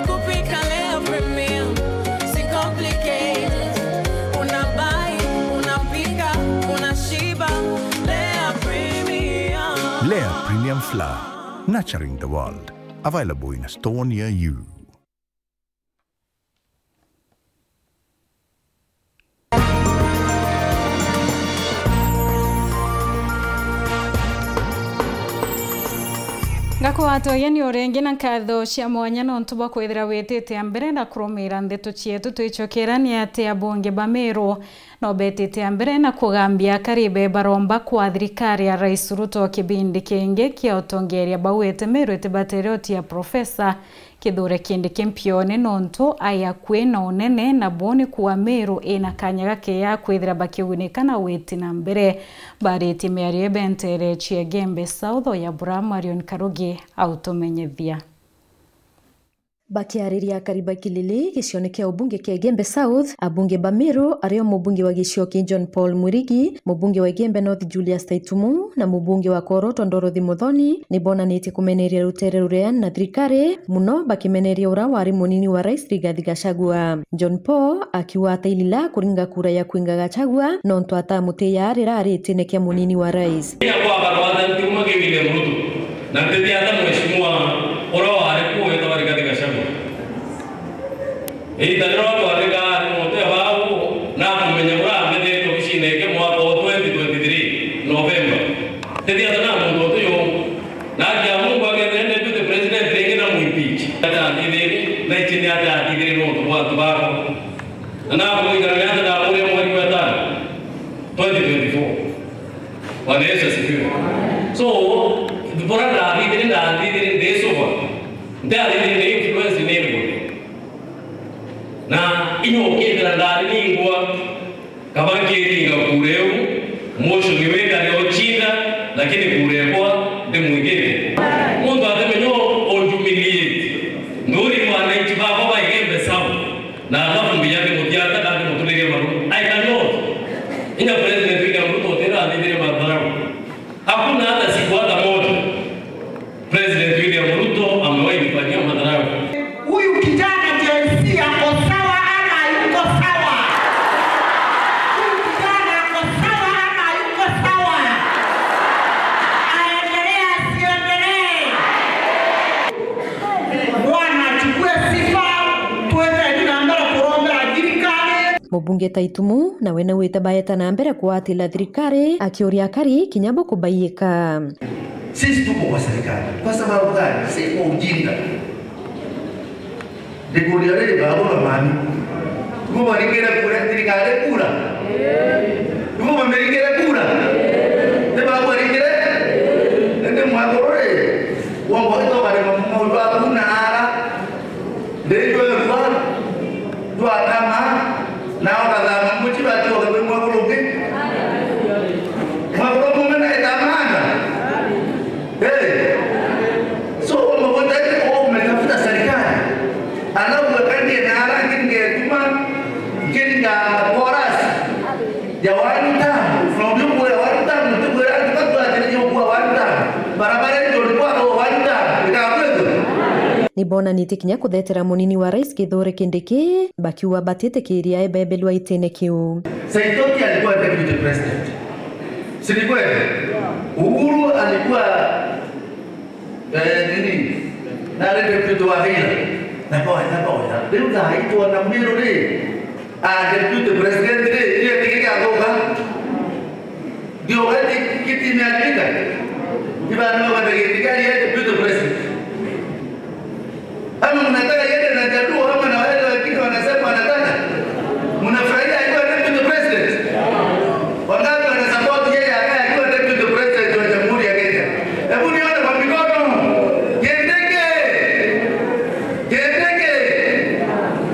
Kupika Lea Premium, si complicated. Una buy, unapika, unashiba. Lea Premium. Lea Premium Flour, nurturing the world. Available in a store near you. Ngakugwata ugeni o ringi na nkatho cia mwanya nontu bwa kwithira witite a mbere na kurumira ndeto cietu. Twicokera ni ati abunge ba Meru no betite a mbere na kugambia akari be baromba kwa thirikari ya Rais Ruto kibindi kingi kia utongeria bauite Meru itibatere utia Professor Kithure Kindiki mpione nontu ai akui na unene, na bo ni kuuga Meru ina kanya gakea kwithira bakigunika na witi na mbere. Baritie miario ibentere cia Igembe South, o ya bura Marion Karugi autumenyithia. Bakiariria akari ba Kilili, gicione kia ubunge kia Igembe South, abunge ba Meru, ario mubunge wa gicio ki John Paul Mwirigi, mubunge wa Igembe North Julius Taitumu, na mubunge wa Koroto Dorothy Muthoni, ni bonanitie kumeneria rutere ruria na thirikari, muno bakimeneria ura wari munini wa rais Rigathi Gachagua. John Paul akiuga atailila kuringa kura ya kwinga Gachagua, nontu atamutiya rira ari itine kia munini wa rais. Ira kwa barwatha ntiuma ki William Ruto. Na nteti ata mheshimiwa uria wari kuu wetagwa Rigathi Gachagua? Iita riria twarega ari muntu ya bau, na kumenya uria ambethete obisine yake mwaka wa twenty twenty-three November. Nteti ata na muntu utu yu? Na akia Mungu akethira deputy president ringi na muimpeach. Ata athithiri, na ichi ni ata athithiri nontu bwa antu bakwa? Na nakumwikara ni ata ndakuria mweri wa tano, twenty twenty-four. Bwana Yesu asifiwe. So, bora ndathithiri, ndathithiri, ndisuba. Ndathithiri ni influence ni ngugi. Na inya ukithira ndari ningwa, kaba nkiringa kura iu, motion iu ikari o chinda, lakini kura ekwa ndimwingite. Muntu atimenya o humiliate. Nduri wananchi bakwa baigembe sawa. Na alafu mbiya ndimutiata kana ndimuturirie maru. I cannot. Inya President William Ruto utira athithire madharau. Hakuna hata siku hata moja President William Ruto amewahi nifanyia madharau. Huyu kijana Gen Z ako sawa ama hayuko sawa? Huyu kijana ako sawa ama hayuko sawa? Aendelee asiendelee? Bwana achukue sifa, twende na mbere kurombera thirikari. Mubunge Taitumu nawe naugite baeta na mbere kuatila thirikari, akiuria akari kinya bo kubaiyika. Sisi tuko kwa serikali. Kwa sababu gani? Si kwa ujinga. Ndikuria riri, babu na mami. Ibo baringire kura, thirikari kura? Ibo bamiringire kura? Ni babu baringire? Indi mwakuru ri, wongo ito barema maundu aku na ara. Ndijwe rua, rwakama, na ukathama muchi bati ukethwe mwakuru ungi. Mwakuru mume na itamanda. Hey. So, umekuta hivi, umetafuta serikali. Alafu wakati na haraka ngetuma, ngiringa chorus ya one term. Na ujuku ya one term, ujuku ya antu batu atiri juku ya one term. Barabara ndio ilikuwa kwa one term. Ikakwetwa. Nibonanitie kinya kuthetera munini wa rais Kithure Kindiki, bakiuga batitikiria ebebelwa itine kiu. Saitoti alikuwa deputy president. Si ni kweli? Uhuru alikuwa Eh, nini? Na rä deputy wa Raila. Na boy, na boy, na rä u thaa hii twana Meru rä, a deputy president rä, rä tigä gä athoka. Ndio wakati kiti imeharibika. Ibana wakati kiti gari ya deputy president. Ama mnataka yende na Jaluo ama na wale wengine wanasema wanataka? Mnafurahia akiwa deputy president? Wangapi wanasupport yeye akae akiwa deputy president wa Jamhuri ya Kenya? Hebu nione kwa mikono. Kindiki! Kindiki!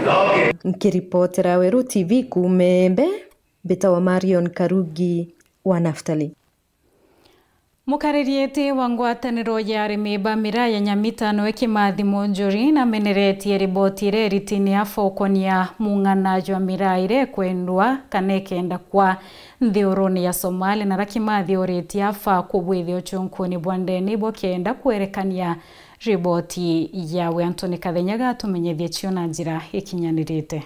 Okay. Nkiripotera Weru T V kuuma Embe, mbitawa Marion Karugi wa Naftali. Mukaririeti wa ngwataniro ya arimi ba miraa ya Nyamita noe Kimathi Munjuri nameneretie riboti iria iritine afa ukonia mung'ana jwa miraa iria ikwendwa kana ikenda kwa nthiurune ya Somalia, na ra Kimathi oritie afa kubwithia uchunkuni bwa ndene bukenda kwerekania riboti yawe. Antoni Kathenya gatumenyethie cio na njira ikinyanirite.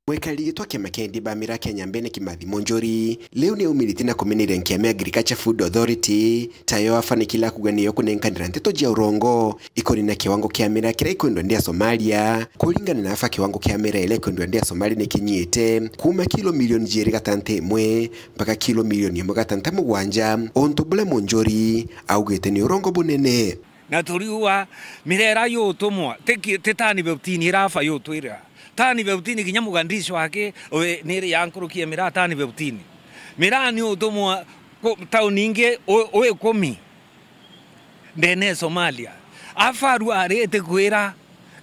Mwikari gitwa kiama kia endi ba miraa Kenya Mbene Kimathi Munjuri, riu ni aumiritie na kumeneria nkiama ya Agriculture Food Authority, tayo afa ni kila kuga niyo kunenkanira nteto jia urongo ikoni na kiwango kia miraa kiria ikwendwa ndi ya Somalia. Kuringana na afa, kiwango kia miraa iria ikwendwa ndi ya Somalia ni kinyite kuma kilo milioni jiiri gatanta imwe mpaka kilo milioni imwe gatanta mugwanja, untu buria Munjuri augite ni urongo bunene. Na turiuga mirera yutumwa, ti ki-, ti tani fifteen irafa yutwirira. Tani fifteen kinya Mogadishu aki, we, niri ya nkuruki ya miraa tani fifteen. Miraa ni utumwa ku-, tauni ingi u-, u ikumi ndene ya Somalia. Afa aru ariti kwira,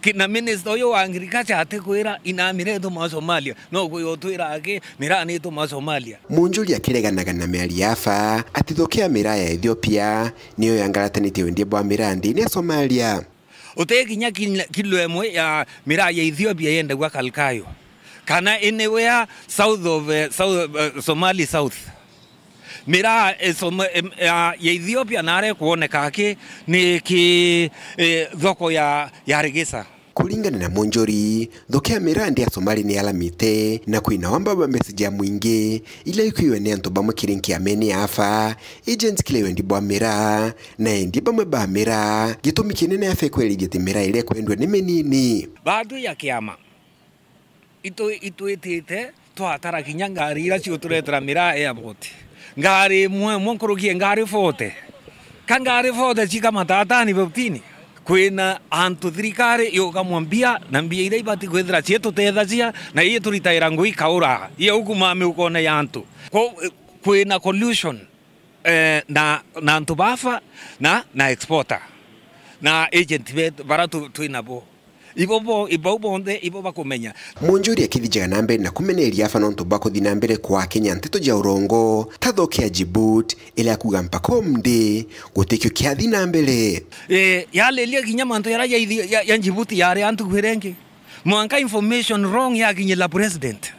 ki-, na minister uyu wa agriculture atikwira, ina miraa ituma Somalia. No kwi utwira aki, miraa ni ituma Somalia. Munjuri akireganaga na miario ya afa, ati thoko ya miraa ya Ethiopia niyo yangaratanite wendia bwa miraa nthini ya Somalia. Uti kinya kin-, kilo imwe ya miraa ya Ethiopia yendagua Kalkayo, kana anywhere south of, eh, south, eh, Somali South. Miraa, eh, Soma-, em, ya, ya Ethiopia nare kuoneka ki ni ki, eh, thoko ya, ya Regesa. Kuringana na Munjuri, nthuki ya miraa ndi ya Somali ni yalamite, na kwina wamba bwa mbeca ja mwingi, ila ikwiwe ni antu bamwe kiri nkiamene ya afa, agent kiri wendi bwa miraa, na endi bamwe ba miraa, gitumi kinene afa ikwerithia ati miraa iria ikwendwa ni minini. Baadui ya kiama, itu-, itwitite twatara kinya ngari ira ciuturetera miraa airport. Ngari imwe imwe nkuruki ya ngari forty. Ka ngari forty cika matatani fifteen. Kwina antu thirikari yuka mwa mbia, na mbia iria ibati kwithira ciitutethagia, na ituritaira ngui ikaura. Iu kuma miukone ya antu. Ko-, kwina collusion, eh, na, na antu bafa na, na exporter. Na agent bet-, bara tu-, twinabo. Ibo bo, ibau bonthe, ibo bakumenya. Munjuri akithijaga na mbere na kumeneria afa nontu bwa kuthi na mbere kwa Kenya nteto ja urongo, ta thoki ya Djibouti, iria akuga mpaka umthi, gutikio kiathi na mbere. Eh, yaleria kinya mantu yara ya ithi-, ya, ya Djibouti yari antu kwirengi. Mwanka information wrong yakinyila president.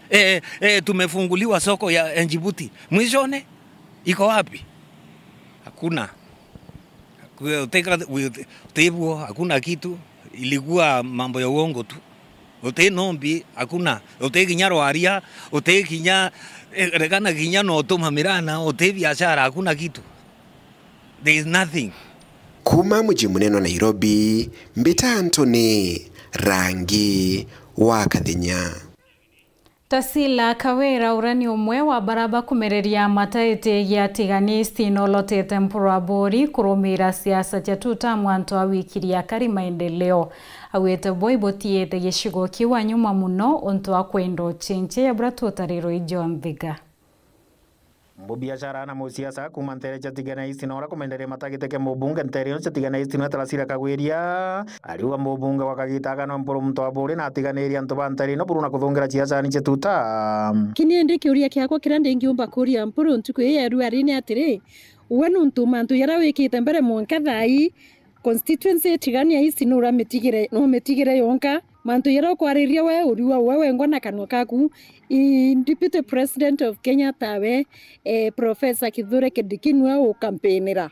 Eh, eh, tumefunguliwa soko ya, ya Djibouti. Mwishone, iko wapi? Hakuna. Kwe-, uteka-, wi-, utibwo, hakuna kitu. Ilikuwa mambo ya uongo tu. Uti nombi, hakuna. Uti kinya rwaria, uti kinya, eh, rekana kinya no utuma mirana, uti biashara, hakuna kitu. There is nothing. Kuma muji munene wa Nairobi, mbita Anthony Rangi wa Kathenya. Tasila Kawira, uria ni umwe wa bara bakumereria mataiti gia Tigania East, nolotete Mpuru Aburi kurumira siasa cia two term antu a wikiri akari maendeleo. Augite bo ibutiite gicigo kiu wa nyuma muno untu wa kwenda ucenjia ya bura tutariro ijo nthiga. Mubiashara na musiasa kuuma ntere cia Tigania East na uria kumenderia matagiteke mubunge ntere ino cia Tigania East nwe Tarasira Kagwiria, ariuga mubunge wa kagita gaka no Mpuru muntu wa Buri na atiganiria antu ba ntere ino buru na kuthungira ciacani cia tuta. Kini indi kiuria kiakwa kiria ndingiumba kuria Mpuru ntuku ii ya riu ari ni atiri, we nuntu mantu jaria wikite mbere mwanka thaa ii, constituency ya Tigania East nuramitigire, numitigire yonka. Mantu jaria ukwariria we, uriua we wengwa na kanua kaku, i Deputy President of Kenya tawe, eh, Professor Kithure Kindiki niwe ukampinira.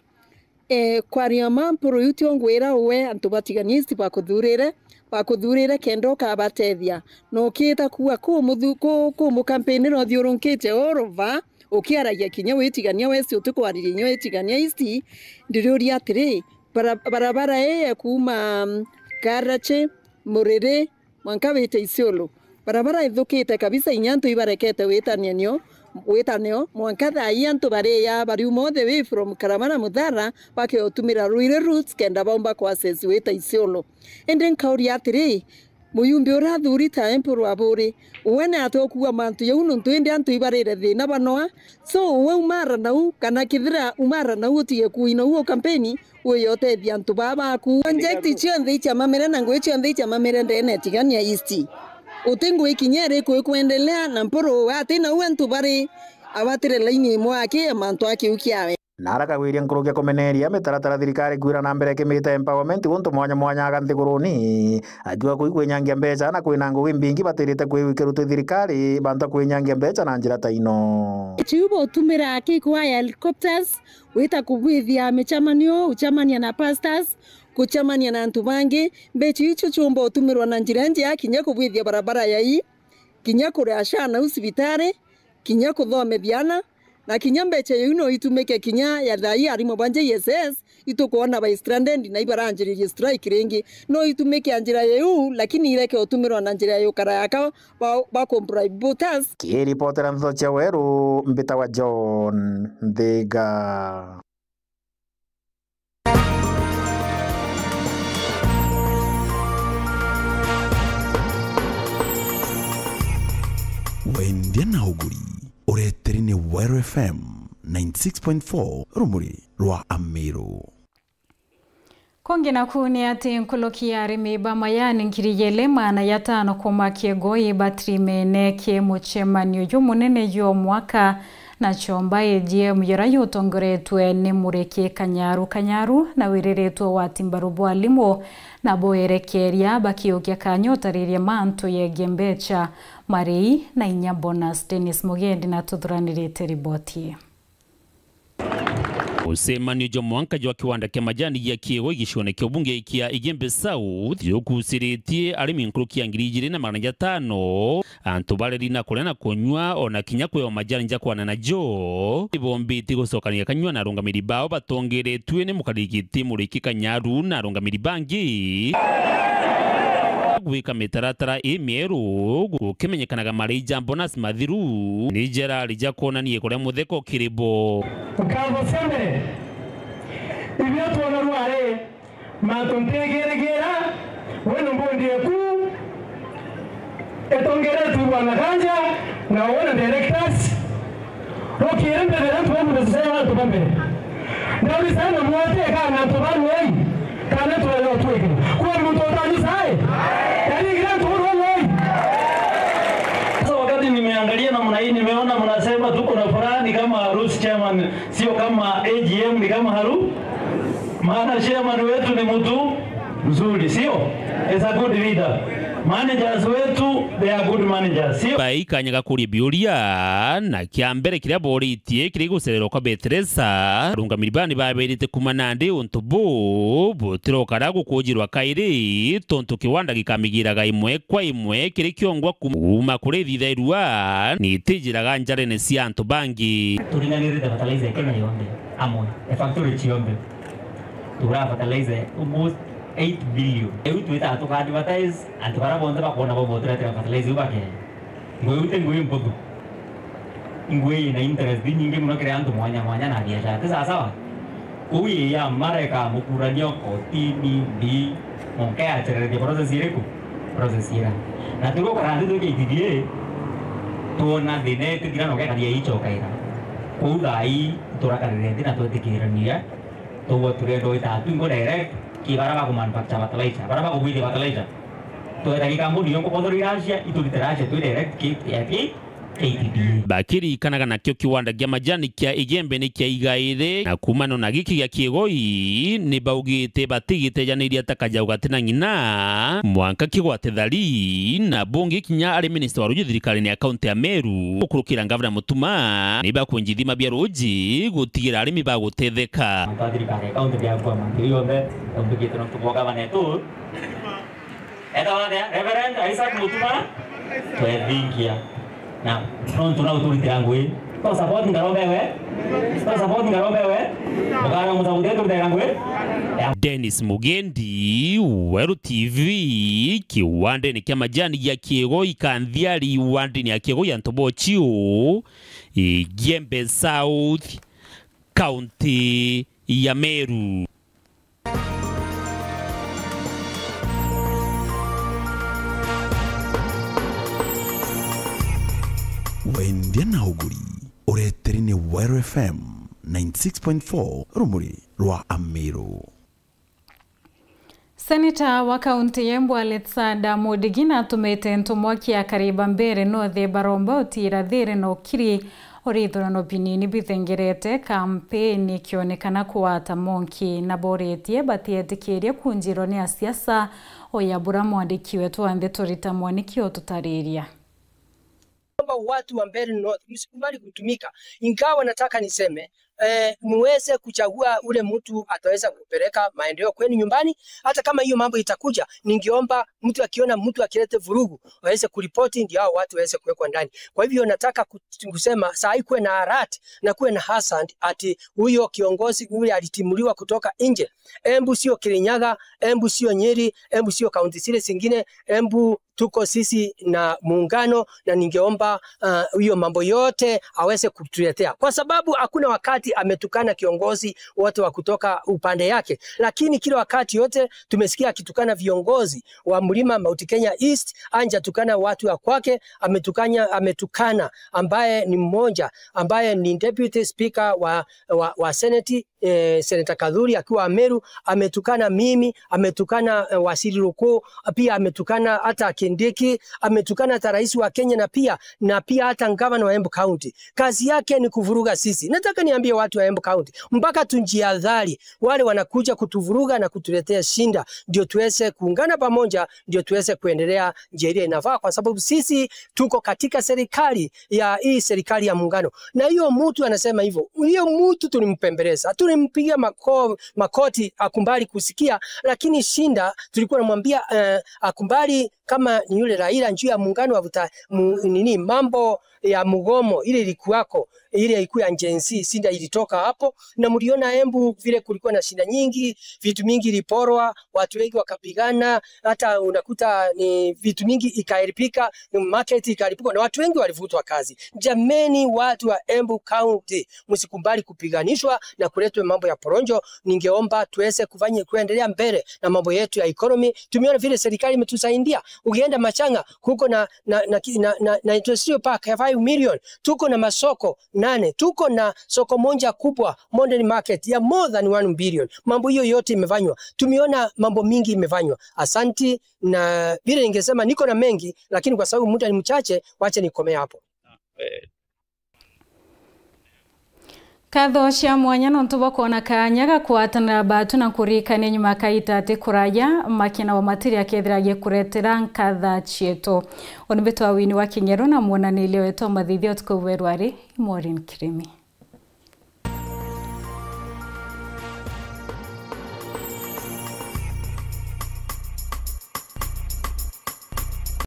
Eh, kwaria ma Mpuru iu tio ngwira we antu ba Tigania East bakuthurire, bakuthurire kenda ukabatethia. Na ukiita kuuga ku muthu-, ku, ku mukampinira uthiurunkitie all over, ukiaragia kinya wi Tigania West, utikwariria inya wi Tigania East, ndiriuria atiri, bara-, barabara ii ya kuuma, mm, Karachi, Muriri, mwanka wite Isiolo. Barabara ithukite kabisa, inya antu ibarekete witania nio, witanio, mwanka thaa ii antu bariya bariuma all the way from Karabara Muthara, bakeotumira Ruiri routes kenda baumba ku access wita Isiolo. Indi nkauria atiri, muyumbi uria athuri ta Mpuru Aburi, we ni atia ukuuga mantu jau nuntu indi antu ibarire thina banoa? So, we umara nau, kana kethira umara nau utige kuina uo kampeni, wiyotethia antu baa baku. Project cionthe icia mamire na ngui cionthe icia mamire ndene Tigania East. Uti ngui kinya iriku ikwendelea na Mpuru ati nau antu bari abatire laini imwe aki ya mantu a kiu kiawe. Nara Kagwiria nkuruki ya kumeneria mitaratara thirikari kwira na mbere ikimite empowerment guntu mwanya mwanya aga nthiguruni. Atua kui kwinyangia mbeca na kwina ngugi mbingi batirite kwiwikirutwi thirikari, bantu kwinyangia mbeca na njira ta ino. Chiu botumira aki kwa helicopters, wita kubwithia micemanio, uchemania na pastors, kucemania na antu bangi. Mbeca icio ciumba utumirwa na njira njega, kinya kubwithia barabara yai, kinya kuria SHA nau cibitari, kinya kuthomethia ana, na kinya mbeca iu no itumike kinya ya thaa ii arimu ba J S S, itukwona ba stranded na ibaranjiririe strike ringi. No itumike ya njira iu, lakini ireke utumirwa na njira ya ukara yaka ba, ba ku bribe voters. Kiripotera ndeto cia Weru, mbitagwa John Nthiga. Wendia na uguri, ureteri ni Weru F M ninety six point four, rumuri rwa Amiru. Kungi naku ni ati nkuruki ya arimi ba mayani ngiri igiri magana jatano kuuma Kiegoi batirimene ki mucemanio jumunene jwa mwaka na chomba A G M jura yutongoretwe ni Muriki Kanyaru Kanyaru na wiriritwe wa timbaru bwa alimu na bwerekeria bakiukia kanya utariria mantu yegie mbecha, marii na inya bonus. Dennis Mugendi na tuthuranirite riboti ii. Mucemanio jwa mwanka jwa kiwanda kia majani gia Kiegoi gicione kia ubunge kia Igembe South jukuciritie arimi nkuruki ya ngiri ijiri na magana jatano, antu bareri na kuria na kunyua, ona kinya kwewa majani ja kwana najo. Ibombitie gucokania kanyua na arungamiri bao batongeretue ni mukariri giti Muriki Kanyaru na arungamiri bangi gwika mitaratara imieru gukimenyekanaga mari ja bonus mathiru ni jarari ja kwonania kuria mutheko kiri bo. Nkatho cia mbere, ibio twona rwari mantu ntigirigira, wino mbondi eku itongeretwe bwana Kanja na wona directors. Rukiri mbere antu bamwe tusema antu bambe. Ndauri sana mwote kana antu bamwe ai. Kana twele tweke. Kwa mtu utani sai. Yari gira antu bamwe ai. Sasa wakati nimeangalia namna hii, nimeona mnasema tuko na furaha ni kama harusi chairman, sio kama A G M, ni kama haru. Maana chairman wetu ni mtu mzuri, sio? Is a good leader. Managers wetu, they are good managers, sio? Bai kanya ga kuria biuria, na kia mbere kiria boritie kiri gucererwa kwa Beteresa, arungamiri baa ni baberite kuma nandi untu bu butirokara gukujirwa kairi, tontu kiwanda gikamigiraga imwe kwa imwe kiri kiongwa kuma kuri thithairua, ni itijiraga njarene cia antu bangi. Turinganirite fertilizer ya Kenya yonthe amwe, e factory cionthe. Tugura fertilizer almost eight billion. Riu twitaga tuka advertise, antu baria bonthe bakwona bo boturetera fertilizer iu bakea. Ngui iu ti ngui mputhu. Ngui ina interest inyingi mono kiri antu mwanya mwanya na biashara. Ti sawa sawa? Kuu ii ya mareka mukurania kotini, mbi, monke yacherereria process iriku? Process ira. Na turukara nthi twi K T D A, twona thina itithira na ugekaria ichokaira. Kuu thaa ii turakarire nthi na twetikirania. Tugwe turenda gwita twingo direct ki bara baku manufacture fertilizer, bara bakugwithia fertilizer. Tweta gikambuni yo nkubothoro iracia, iturite racia twi direct ki, ya ki, K T D A. Bakiririkanaga nakio kiwanda gia majani kia Igembe ni kiaigaire, na kuumana na giki gia Kiegoi, ni baugite batigitejaniria ta kajau gati na ng'ina, mwanka kigwate thari, na bungi kinya ari minista wa ruji thirikarine ya kaunti ya Meru, gukurukira ngavana Mutuma, ni bakwenjithima bia ruji gutigira arimi bagutetheka. Antu a thirikari ya kaunti biakua mantu yonthe, umbigite nontu bwa gavana etu. Eta wathea, Reverend Isaac Mutuma, twethingia. Na nontu na uturitira ngui. To support ngarombe we. To support ngarombe we. Ukara musabude turitira ngui. Ya. Dennis Mugendi, Weru T V, kiwandene kia majani gia Kiegoi Kanthiari, wandini ya Kiegoi ya Ntobochio, Igembe South, kaunti ya Meru. Wendia na uguri, ureteri ni Weru F M ninety six point four, rumuri rwa Amiru. Seneta wa kaunti ya Embu Alexander Mudigina atumite ntumwa kia Kariba Mbeere North baromba utiira thiiri na ukiri uri ithurano binini bithengerete, kampeni ikionekana kugwata monki, na boritie batietikiria kunjirwa ni asiasa. Uya bura mwandiki wetu wa ndeto Rita Mwaniki ututariria. Naomba watu wa Mbeere North, msikubali kutumika. Ingawa nataka niseme, eh, muweze kuchagua ule mtu ataweza kupeleka maendeleo kwenu nyumbani. Hata kama hiyo mambo itakuja, ningeomba mtu akiona mtu akilete vurugu, waweze kuripoti, ndio hao watu waweze kuwekwa ndani. Kwa hivyo nataka ku-, kusema saa hii kuwe na alert na kuwe na hasand ati huyo kiongozi ule alitimuliwa kutoka nje. Embu sio Kirinyaga, Embu sio Nyeri, Embu sio kaunti zile zingine, Embu tuko sisi na muungano, na ningeomba, ah, hiyo mambo yote aweze kutuletea, kwa sababu hakuna wakati ametukana kiongozi wote wa kutoka upande yake, lakini kila wakati yote tumesikia akitukana viongozi wa mlima Mount Kenya East, anja tukana watu wa kwake, ametukanya, ametukana ambaye ni mmoja ambaye ni deputy speaker wa, wa, wa Senate, eh, Senator Kadhuri akiwa Meru, ametukana mimi, ametukana, eh, Waziri Ruku, pia ametukana hata Kindiki, ametukana hata rais wa Kenya, na pia, na pia hata gavana wa Embu County. Kazi yake ni kuvuruga sisi. Nataka niambie watu wa Embu County, mpaka tunjiadhari wale wanakuja kutuvuruga na kutuletea shinda, ndio tuweze kuungana pamoja, ndio tuweze kuendelea njia ile inafaa, kwa sababu sisi tuko katika serikali ya, hii serikali ya muungano. Na hiyo mtu anasema hivyo, hiyo mtu tulimpembeleza. Mpigia mako-, makoti akubali kusikia, lakini shinda tulikuwa namwambia, eh, akubali kama ni yule Raila juu ya muungano wa vuta-, mu-, nini, mambo ya mgomo ile ilikuwako, ile ilikuwa ya Gen Z, shinda ilitoka hapo. Na mliona Embu vile kulikuwa na shida nyingi, vitu mingi iliporwa, watu wengi wakapigana, hata unakuta ni vitu mingi ikaharibika, market ikaharibika na watu wengi walivutwa kazi. Jameni, watu wa Embu County, msikubali kupiganishwa na kuletwe mambo ya poronjo. Ningeomba tuweze kufanya, kuendelea mbele na mambo yetu ya economy. Tumeona vile serikali imetusaidia. Ukienda Machang'a, kuko na, na, na, ki-, na, na, na industrial park ya five million. Tuko na masoko nane. Tuko na soko moja kubwa, modern market, ya more than one billion. Mambo hiyo yote imefanywa. Tumeona mambo mingi imefanywa. Asanti, na vile ningesema niko na mengi, lakini kwa sababu muda ni mchache, wacha nikomee hapo. Nkatho cia mwanya nontu bwa kwona kaanya ga kwatanira batu na kurikania nyuma kaita ati kuraya makina wa matiri akethira agikuretera nkatha cietu. Uni mbitwa Wini wa King'ero na mwonaniria wetu wa mathithio tukuwerwa ari Maureen Kirimi.